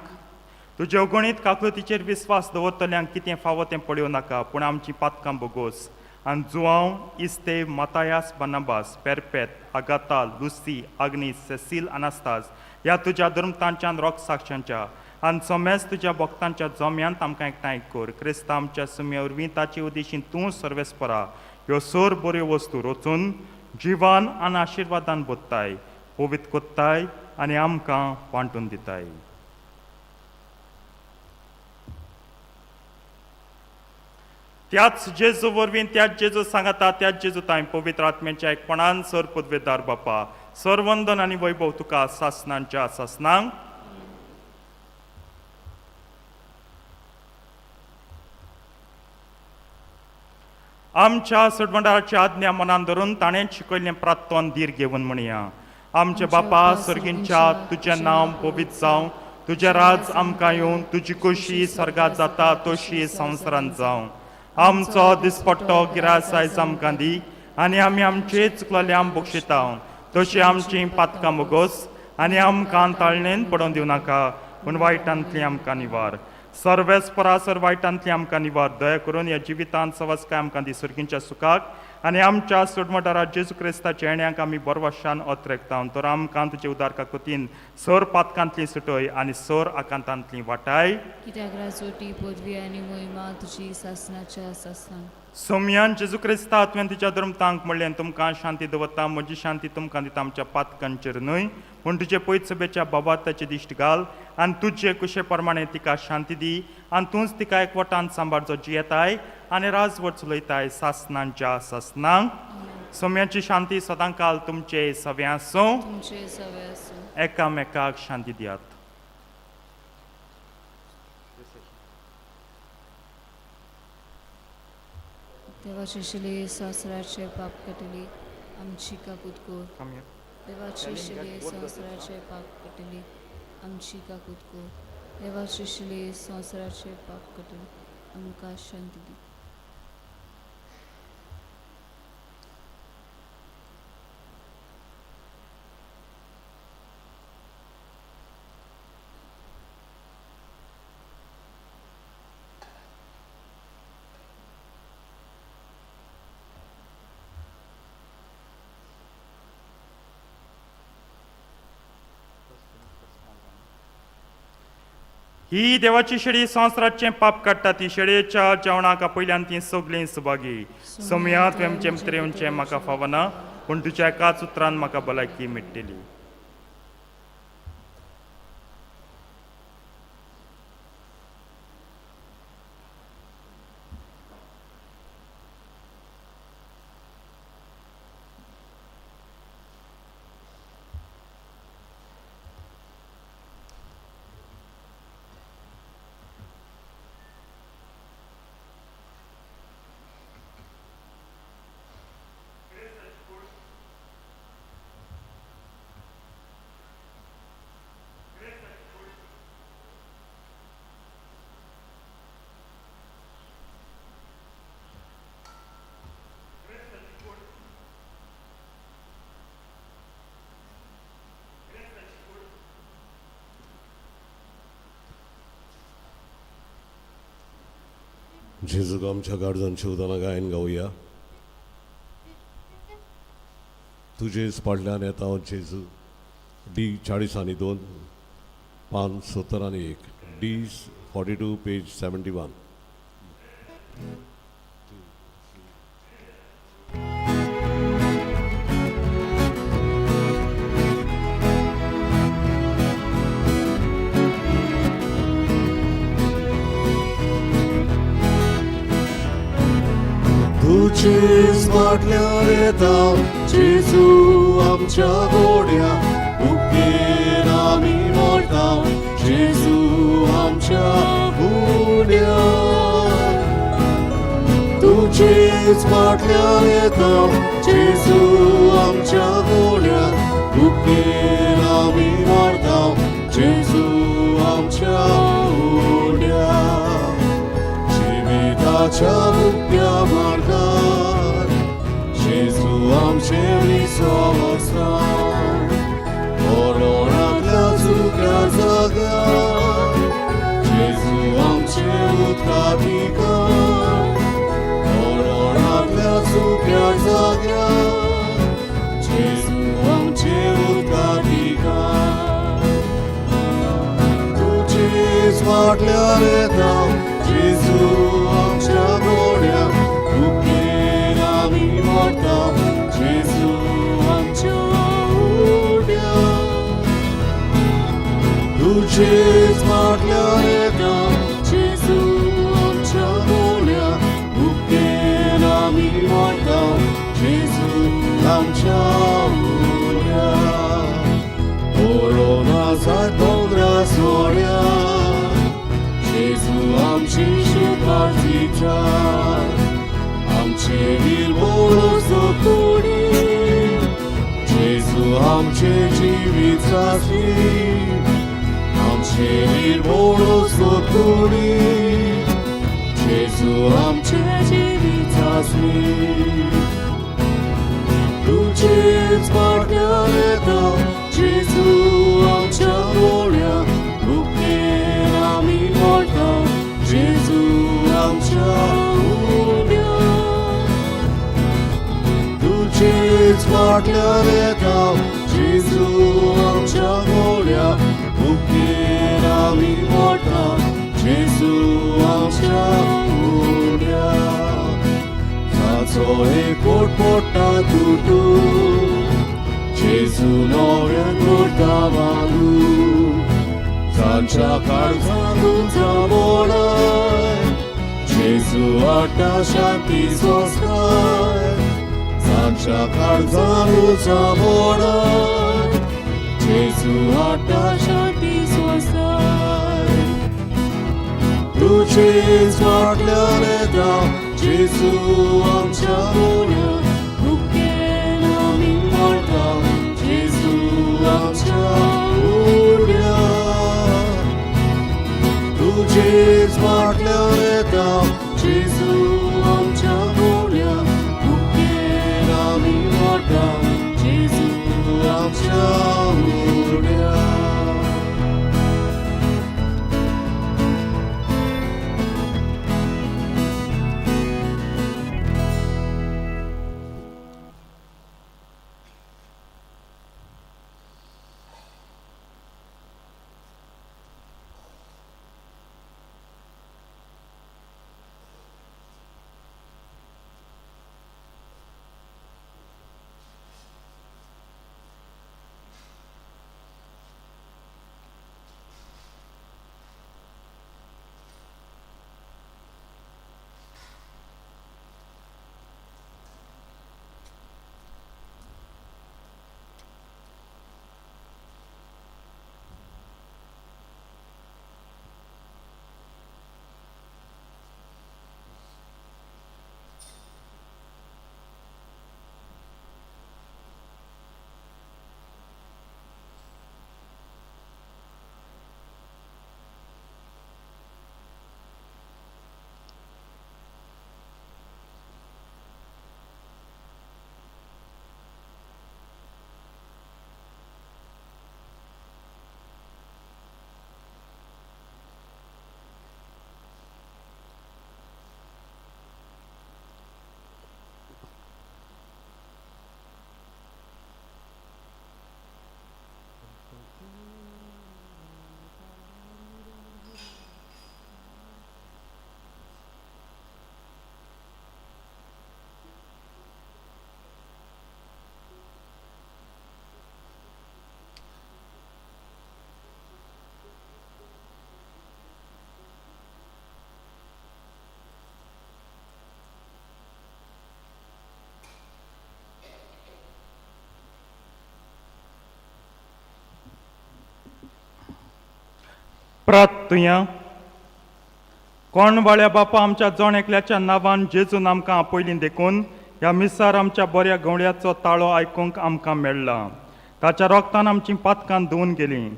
तुज्या गणीत काकलतीचेर विस्वास दवरतल्यांक कितें फावो तें पळोवं नाका, पूण आमची पातकां बोगोस. आनी Joao, Estev, Mathias, Barnabas, Perpetua, Agatha, Lucy, Agnes, Cecil, Anastas ह्या तुज्या धर्मतांच्यान रोग साक्षांच्या आनी समेस्त तुज्या भक्तांच्या जम्यांत आमकां एकठांय कर. क्रिस्ता आमच्या सुम्या वरवीं ताचे उदेशीन तूं सर्वेस्परा ह्यो सर बऱ्यो वस्तू रचून जिवान आनी आशिर्वादान बोत्ताय, पवित्र कोत्ताय आनी आमकां वांटून दिताय. त्याच जेजू वरवीं, त्याच जेजू सांगाता, त्याच जेजू तांय पवित्र आत्म्याच्या एकपणान सर पदवेदार बापा सरवंदन आनी वैभव तुका सासनांच्या सासनांक. आमच्या सडवंडाराची आज्ञा मनान धरून ताणें शिकयल्लें प्रार्थन धीर घेवन म्हणया. आमचे बापा सर्गींच्या, तुजें नांव पवित्र जावं, तुजें राज आमकां येवन, तुजी खोशी स्वर्गात जाता तशी संवसारांत जावं. आमचो दिसपट्टो गिरास आयज आमकां दी आनी आमी आमचे चुकलेल्या बक्षिता तशी आमची पातकां बोगोस आनी आमकां ताळणेन पडोवन दिवं नाका, पूण वायटांतली आमकां निवार. सर्वेस्परा सर वायटांतली आमकां निवार. दया करून ह्या जिवितांत सवस्काय आमकां दी सर्गींच्या सुखाक आनी आमच्या सोडमटारा जेजू क्रिस्ताच्या येण्याक आमी बरवशान अत्रेकता. तर आमकां तुजे उदार काकुतीन सर पातकांतली सुटय आनी सर आकांतांतली वाटाय. कित्याक राजवटी, पदवी आनी मोहिमा तुजी सासनाच्या सासनाक. सोमयान जेजू क्रिस्ता तुवें तुज्या धर्मतांक म्हणलें, तुमकां शांती दवरता, म्हजी शांती तुमकां दिता, आमच्या पातकांचेर न्हय पूण तुजे पयत सभेच्या बाबाताची दिश्ट घाल आनी तुजे कुशे प्रमाणे तिका शांती दी आनी तूंच तिका एकवटान सांबाळ जो जियेताय आनी राजवट चलयताय सासनांच्या सासनांक. सोम्याची शांती सदां काल तुमचे सवे आसूं. तुमचे सवे आसूं. एकामेकाक शांती दियात. देवाचे शिले संवसाराचे पाप काडटली आमची काकूत कर. Come here. देवाची शिले संवसाराचे पाप कटली आमची काकूत कर. देवाची शिले संवसाराचे पाप कटली आमकां शांती दी. ही देवाची शेळी संवसाराचें पाप काडटा. ती शेळयेच्या जेवणाक आपयल्यान ती सगळीं सुभागी. सोमया, तुवें आमचें भितर येवचें म्हाका फावना, पूण तुज्या एकाच उतरान म्हाका भलायकी मेळटली. जेजूक आमच्या गार्जांच्या उदाना गायन गावया. तुजेच पाडल्यान येता हांव जेजू. डी 42, पान 71, डी 42 पेज 71. तुजेच फाटल्यान येता जेजू आमच्या गोड्या, भुकेन आमी मरता जेजू आमच्या गुण्या. तुजेच फाटल्यान येता जेजू आमच्या गोड्या, भुकेन आमी मरता जेजू आमच्या गुण्या. जिविताच्या मुक्त्या मार्गार जेजू आमचे विसव आसा. मरणांतल्या चुक्या जाग्यार जेजू आमचे उदकाधिकार. मरणांतल्या चुक्या जाग्यार जेजू आमचे उदकाधिकार. तुजेच फाटल्यान येता जेजू आमच्या गोड्या, भुकेन आमी मरता जेजू आमच्या उड्या. तुजेच फाटल्यान येता जेजू आमच्या गोड्या, भुकेन आमी मरता जेजू आमच्या उड्या. कोरोना जात दोंगरा सोड्या जेजू आमची शुभार्थिता. आमचे वीर कुडी जेजू आमचे जिवीत साथी. आमचे वीर कुडी जेजू आमचे जिवीत साथी. तुजेच फाटल्यान येता जेजू आमच्या गोड्या, भुकेन आमी मरता जेजू आमच्या उड्या. तुजेच फाटल्यान येता जेजू आमच्या गोड्या, भुकेन आमी मरता जेजू आमच्या उड्या. ताचो एकवट पोटा तुटू जेजू नव्यान करता बांदू. तांच्या काळजांत मोडाय जेजू हाडटा शांती सोंसकाय. तांच्या काळजांत मोडाय जेजू हाडटा शांती सोंसकाय. तुजेच फाटल्यान येता जेजू आमच्या गोड्या, भुकेन आमी मरता जेजू प्रात तुया कोणवाळ्या बापा आमच्या जण एकल्याच्या नांवान जेजून आमकां आपयलीं देखून ह्या मिसार आमच्या बऱ्या गवळ्याचो ताळो आयकूंक आमकां मेळ्ळा. ताच्या रोगतान आमचीं पातकां धुवून गेलीं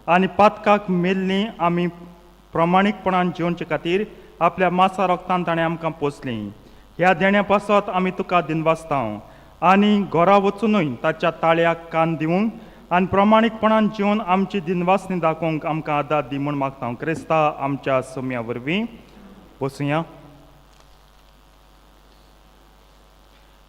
आनी पातकाक मेल्लीं आमी प्रमाणीकपणान जिवचे खातीर आपल्या मासा रोगतान ताणें आमकां पोसलीं. ह्या देण्या पासत आमी तुका दिनवासता आनी घरा वचुनूय ताच्या ताळ्याक कान दिवंक आनी प्रमाणीकपणान जिवन आमची दिनवासनी दाखोवंक आमकां आदार दी म्हूण मागता. क्रिस्ता आमच्या सोम्या वरवीं. बसुया.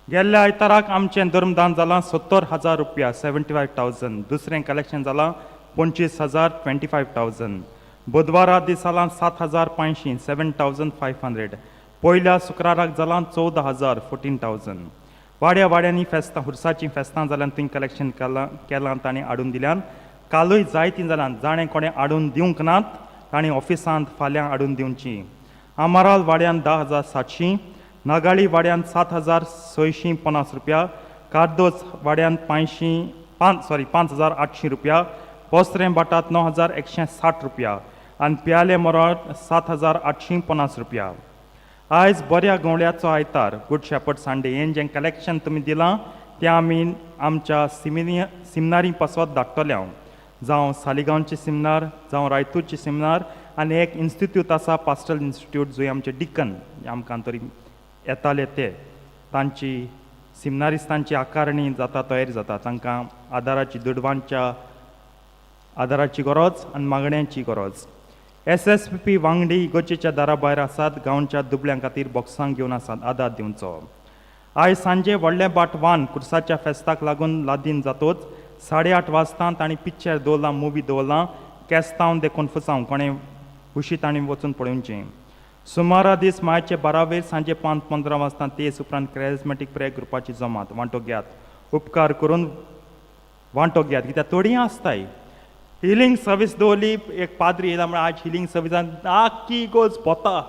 गेल्ल्या आयताराक आमचें धर्मदान जालां 70,000 रुपया, 75,000. दुसरें कलेक्शन जालां 25,000, 25,000. बुधवारा दीस जालां 7500, 7500. पयल्या शुक्राराक जालां 14,000, 14,000. वाड्या वाड्यांनी फेस्तां, हुरसाचीं फेस्तां जाल्यान थंय कलेक्शन केलां केलां तांणी हाडून दिल्यान. कालूय जायतीं जाल्यान जाणें कोणें हाडून दिवंक नात तांणी ऑफिसांत फाल्यां हाडून दिवची. आमाराल वाड्यान 10,700, नागाळी वाड्यान 7650 रुपया, कार्दोज वाड्यान पांयशीं पांच सॉरी 5800 रुपया, पोसरें भाटात 9160 रुपया आनी पियाले मोरात 7850 रुपया. आयज बऱ्या गवळ्याचो आयतार, गुड शेपर्ड संडे. हें जें कलेक्शन तुमी दिलां तें आमी आमच्या सिमिनी सिमनारी पासत धाडटले हांव, जावं सालिगांवची सिमनार, जावं रायतूरची सिमनार. आनी एक इन्स्टिट्यूट आसा, पास्टल इन्स्टिट्यूट, जंय आमचे डिकन आमकां तरी येताले ते तांची सिमनारिस्तांची आकारणी जाता, तयारी जाता. तांकां आदाराची, दुडवांच्या आदाराची गरज आनी मागण्यांची गरज. एस एस पी वांगडी इगर्जेच्या दारा भायर आसात, गांवच्या दुबळ्यां खातीर बॉक्सां घेवन आसात, आदार दिवचो. आयज सांजे व्हडलें बाट वान कुर्साच्या फेस्ताक लागून लादीन जातोच 8:30 वाजता तांणी पिक्चर दवरलां, मुवी दवरलां, केस्तांव देखून फुसांव. कोणें खुशी तांणी वचून पळोवचें. सुमारा दीस मायचे 12वेर सांजे 5:15 वाजता तेज उपरांत क्रेजमॅटीक प्रेयर ग्रुपाची जमात, वांटो घेयात. उपकार करून वांटो घेयात कित्याक थोडीं आसताय. हिलींग सर्वीस दवरली, एक पाद्री येयला म्हळ्यार आज हिलींग सर्विसान आख्खी इगोर्ज पोता.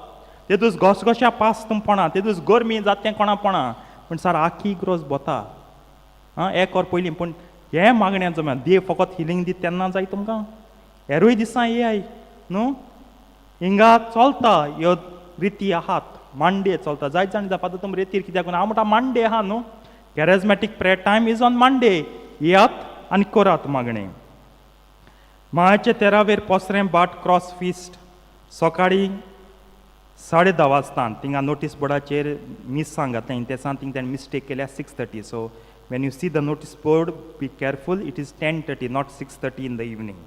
ते दीस घसघश्या पास तुमपणा, ते दीस गरमी जाता तें कोणा पोणा, पूण सर आख्खी इगर्ज भोता. आं, एक वर पयलीं. पूण हें मागण्याचो जमा देव फकत हिलींग दिता तेन्ना जाय तुमकां, हेरूय दिसां येयाय न्हू. हिंगा चलता ह्यो रिती आहात, मांडे चलता. जायत जाण जाता, तुमी रेतीर कित्याक? हांव म्हणटा मांडे आहा न्हू, charismatic prayer time is on Monday. येयात आनी करात मागणें. मायाचे 13वेर पोसरें बाट क्रॉस फिस्ट सकाळीं 10:30 वाजता. थिंगा नोटीस बोर्डाचेर मिसांग घातलें तेसान थिंग ताणें मिस्टेक केल्या, 6:30. So when you see the notice board, be careful, it is 10:30, not 6:30 in the evening.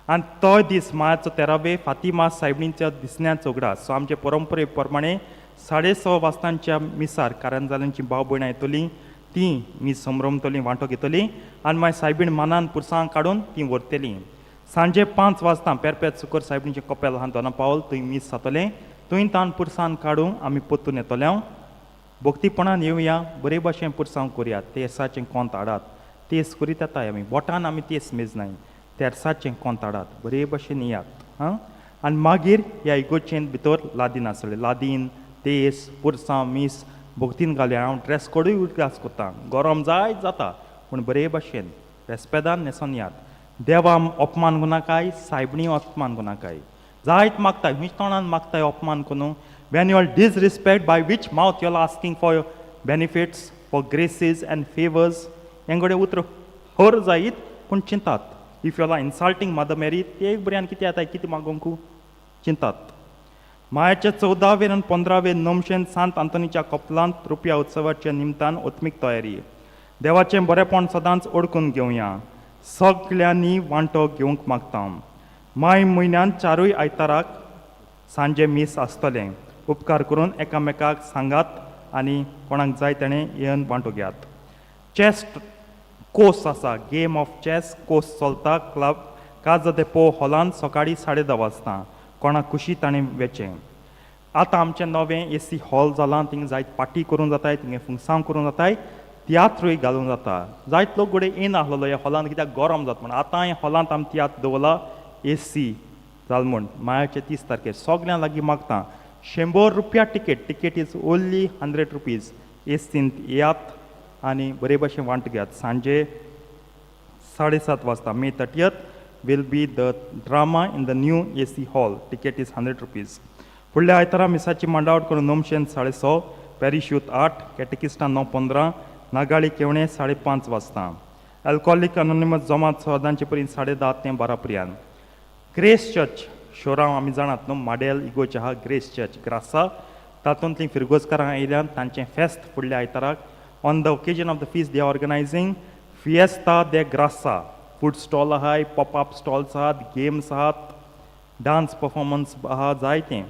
आनी तोय दीस मायाचो 13वे फातिमा सायबणीच्या दिसण्याचो उगडास. सो आमचे परंपरे प्रमाणे 6:30 वाजतांच्या मिसार कारंजालांची भाव भयणां येतलीं, तीं मीस समरमतलीं, वांटो घेतलीं आनी मागीर सायबीण मानान पुरसां काडून तीं व्हरतलीं. सांजे 5 वाजता पेरपेत सुकर सायबीणचें कपेल आहा दोना पावल, थंय मीस जातलें. थंय तान पुरसान काडून आमी परतून येतले. भक्तीपणान येवया, बरे भाशेन पुरसांव करुया. तेर्साचें कोंत हाडात, तेस करीत येताय आमी, बोटान आमी तेस मेजनाय. तेर्साचें कोंत हाडात, बरे भाशेन येयात. हां, आनी मागीर ह्या इगोर्जेंत भितर लादीन आसलें, लादीन तेस पुरसांव मीस भक्तीन घालया. हांव ड्रेस कोडूय उदकास करता, गरम जायत जाता, पूण बरे भाशेन रेस्पेदान न्हेसोन यात. देवा अपमान करनाकाय, सायबणी अपमान करनाकाय. जायत मागताय, खंयच तोंडान मागताय अपमान करून? When you are disrespect, by which mouth you are asking for benefits, for graces and favours? हें घडये उतर हर जायत, पूण चिंतात. If you are insulting Mother Mary, ते एक बऱ्यान कितें येता, कितें मागोंकू चिंतात. मायाच्या 14वेर आनी 15वेर नमशेन सांत आंतोनीच्या कपलांत रुपया उत्सवाच्या निमतान ओत्मीक तयारी. देवाचें बरेपण सदांच ओडकून घेवया. सगल्यांनी वांटो घेवंक मागता. माय म्हयन्यांत चारूय आयताराक सांजे मीस आसतलें. उपकार करून एकामेकाक सांगात आनी कोणाक जाय तेणें येवन वांटो घेयात. चॅस कोर्स आसा, गेम ऑफ चॅस कोर्स चलता क्लब काज दे पो हॉलान सकाळीं 10:30 वाजता. कोणाक खुशी ताणें वेचें. आतां आमचें नवें एसी हॉल जालां, थिंगा जायत पार्टी करूंक जाताय, थिंगा फुंगसांव करूंक जाताय, तियात्रूय घालूंक जाता. जायत लोक घडये येयनासलेलो ह्या हॉलान कित्याक गरम जाता म्हण. आतां ह्या हॉलांत आमी तियात्र दवरला, एसी जाल म्हूण. मायाचे 30 तारखेर सगल्यां लागीं मागता, 100 रुपया ticket. Ticket is only ₹100. एसींत येयात आनी बरे भशेन वांट घेयात. सांजे 7:30 वाजता, मे 30. will be the drama in the new AC hall. Ticket is 100 rupees. फुडल्या आयतारा मिसाची मांडावळ करून 9 6:30, पॅरिश यूथ 8, कॅटेकिस्टा 9:15, नागाळी केवणे 5:30 वाजता. अल्कोहोलीक अनोनिमस जमात सदांचे परीन 10:30 ते 12 पर्यंत. ग्रेस चर्च शोरांव आमी जाणात न्हू, माडेल इगोज आहा ग्रेस चर्च ग्रासा, तातूंतलीं फिरगोजकारां आयल्यान तांचें फेस्त फुडल्या आयताराक. On the occasion of the feast they are organising Fiesta de Graca. Food stall आहाय, पॉप अप स्टॉल्स आहात, गेम्स आहात, डान्स परफॉर्मन्स आहा, जायतें.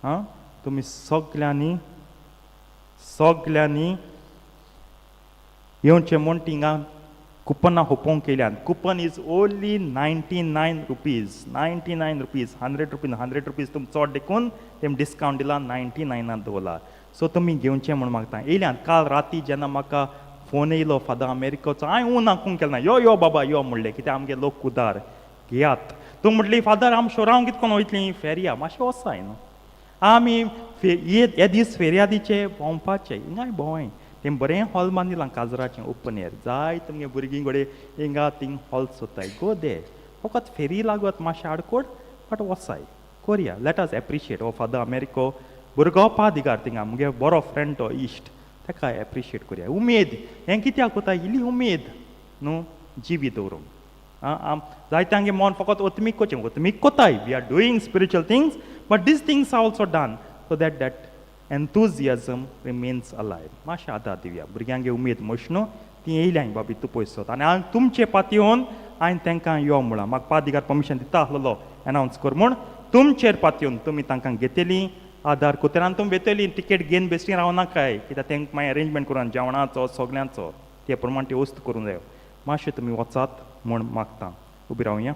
आं, तुमी सगल्यांनी सगल्यांनी येवचें म्हूण थिंगा कुपनां होपोवंक केल्यान. Coupon is only 99 rupees, 99 rupees, 100 rupees, 100 rupees तुमी चड देखून तेम डिस्कावंट दिला, 99 नान दवरला. सो तुमी घेवचें म्हूण मागता. येयल्यान काल राती जेन्ना म्हाका फोन येयलो फादर अमेरिकाचो, हांवें ऊं नाकूंक केलें ना. यो यो बाबा यो म्हणलें, कित्याक आमगे लोक उदार घेयात. तूं म्हटली, फादर आम शोरांव कितें कोन्न वयतलीं फेरया, मातशें वचाय न्हू आमी हे दीस फेरयादीचे भोंवपाचे. हिंगाय भोंवाय, तें बरें हॉल बांदिलां काजराचें, ओपन एयर. जाय तुमगे भुरगीं घोडये हिंगा थिंग हॉल सोदताय. गो दे, फकत फेरी लागत मातशें आडकोड, बट वचाय कोरया. Let us appreciate हो फादर अमेरिको भुरगो पादिगार, थिंगा मुगे बरो फ्रेंड तो इश्ट, ताका एप्रिशिएट करया. उमेद हें कित्याक कोता, इल्ली उमेद न्हू जिवी दवरूंक. आं, जायत्यांगे मन फकत ओतमीक कोचें, ओतमीक कोताय. We are doing spiritual things, but these things are also done so that that enthusiasm remains alive. मातशें आदार दिवया भुरग्यांगे, उमेद मोश न्हू. तीं येयल्याय बाबी तूं पयसोत आनी हांव तुमचे पातयेवन हांवें तांकां यो म्हळां. म्हाका पादिगार परमिशन दिता आसलेलो एनावन्स कर म्हूण. तुमचेर पातयेवन तुमी तांकां घेतली आदार कोतेर आनी तुमी वेतली. टिकेट घेवन बेश्टी रावनाकाय, कित्याक तांकां मागीर अरेंजमेंट करून जेवणाचो सगल्यांचो ते प्रमाण ती वस्तू करूंक जायो. मातशें तुमी वचात म्हूण मागता. उबी रावया.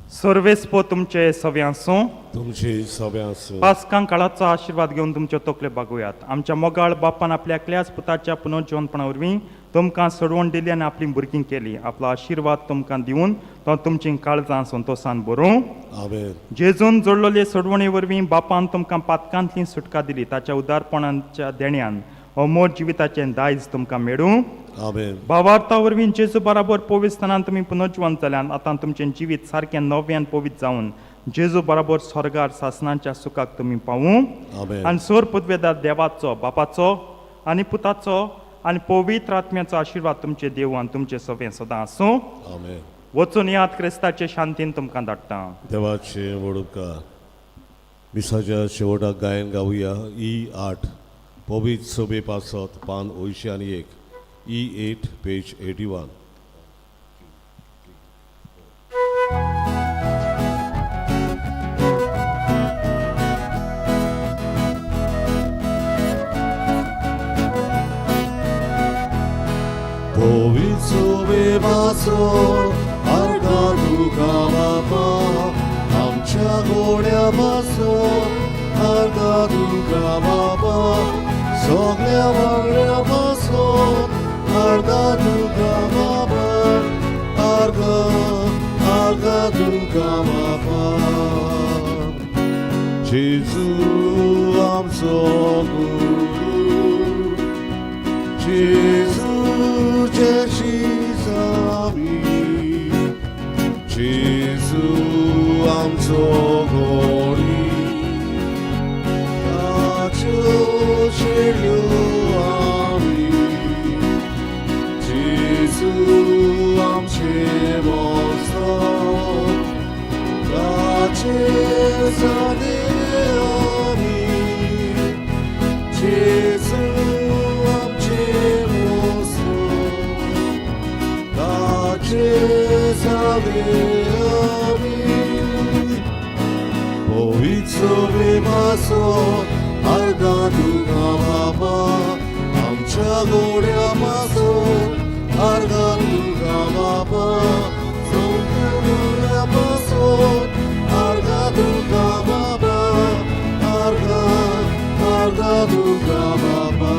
सर्वेस्पो तुमचे सवे आसूं. तुमची सगळ्यां आसूं. पास्कां काळाचो आशिर्वाद घेवन तुमच्यो तकल्यो बागोयात. आमच्या मोगाळ बापान आपल्या एकल्याच पुताच्या पुनर्जिवनपणा वरवीं तुमकां सोडवण दिली आनी आपलीं भुरगीं केली. आपलो आशिर्वाद तुमकां दिवन तो तुमचीं काळजां संतोशान भरूं. आमेन. जेजून जोडलेले सोडवणे वरवीं बापान तुमकां पातकांतली सुटका दिली. ताच्या उदारपणाच्या देण्यान अमोर जिविताचें दायज तुमकां मेळूं. आमेन. भावार्था वरवीं जेजू बराबर पवित्रस्थानान तुमी पुनर्जिवंत जाल्यान आतां तुमचें जिवीत सारकें नव्यान पवित्र जावन जेजू बराबर स्वर्गार सासनाच्या सुखाक तुमी पावूं. आमेन. आनी सोर पुदवेदार देवाचो, बापाचो आनी पुताचो आनी पवित्र आत्म्याचो आशिर्वाद तुमचे देव आनी तुमचे सवें सदां आसूं. आमेन. वचून याद, क्रिस्ताचे शांतीन तुमकां धाडटा. देवाचे व्हड उपकार. मिसाच्या शेवटाक गायन गावया ई 8, पवित्र सभे पासत, पान 81, E 8, page 81. पवित्र सभे पासत आर्गां तुका बापा, आमच्या गोड्या पासत आर्गां तुका बापा, सगळ्या वांगड्या पासत आर्गां तुका बापा, आर्गां आर्गां तुका बापा. जेजू आमचो गुरू, जेजू आमी, जेजू आमचो गोडी, ताच्यो शेळ्यो आमी, जेजू आमचे मोस्तर, ताचे सादे आमी, जेजू आमचे मोस्तर, ताचे सादे आमी. पवित्र सभे पासत आर्गां तुका बापा, आमच्या गोड्या पासत आर्गां तुका बापा, सगळ्या गोड्या पासत आर्गां तुका बापा, आर्गां आर्गां तुका बापा.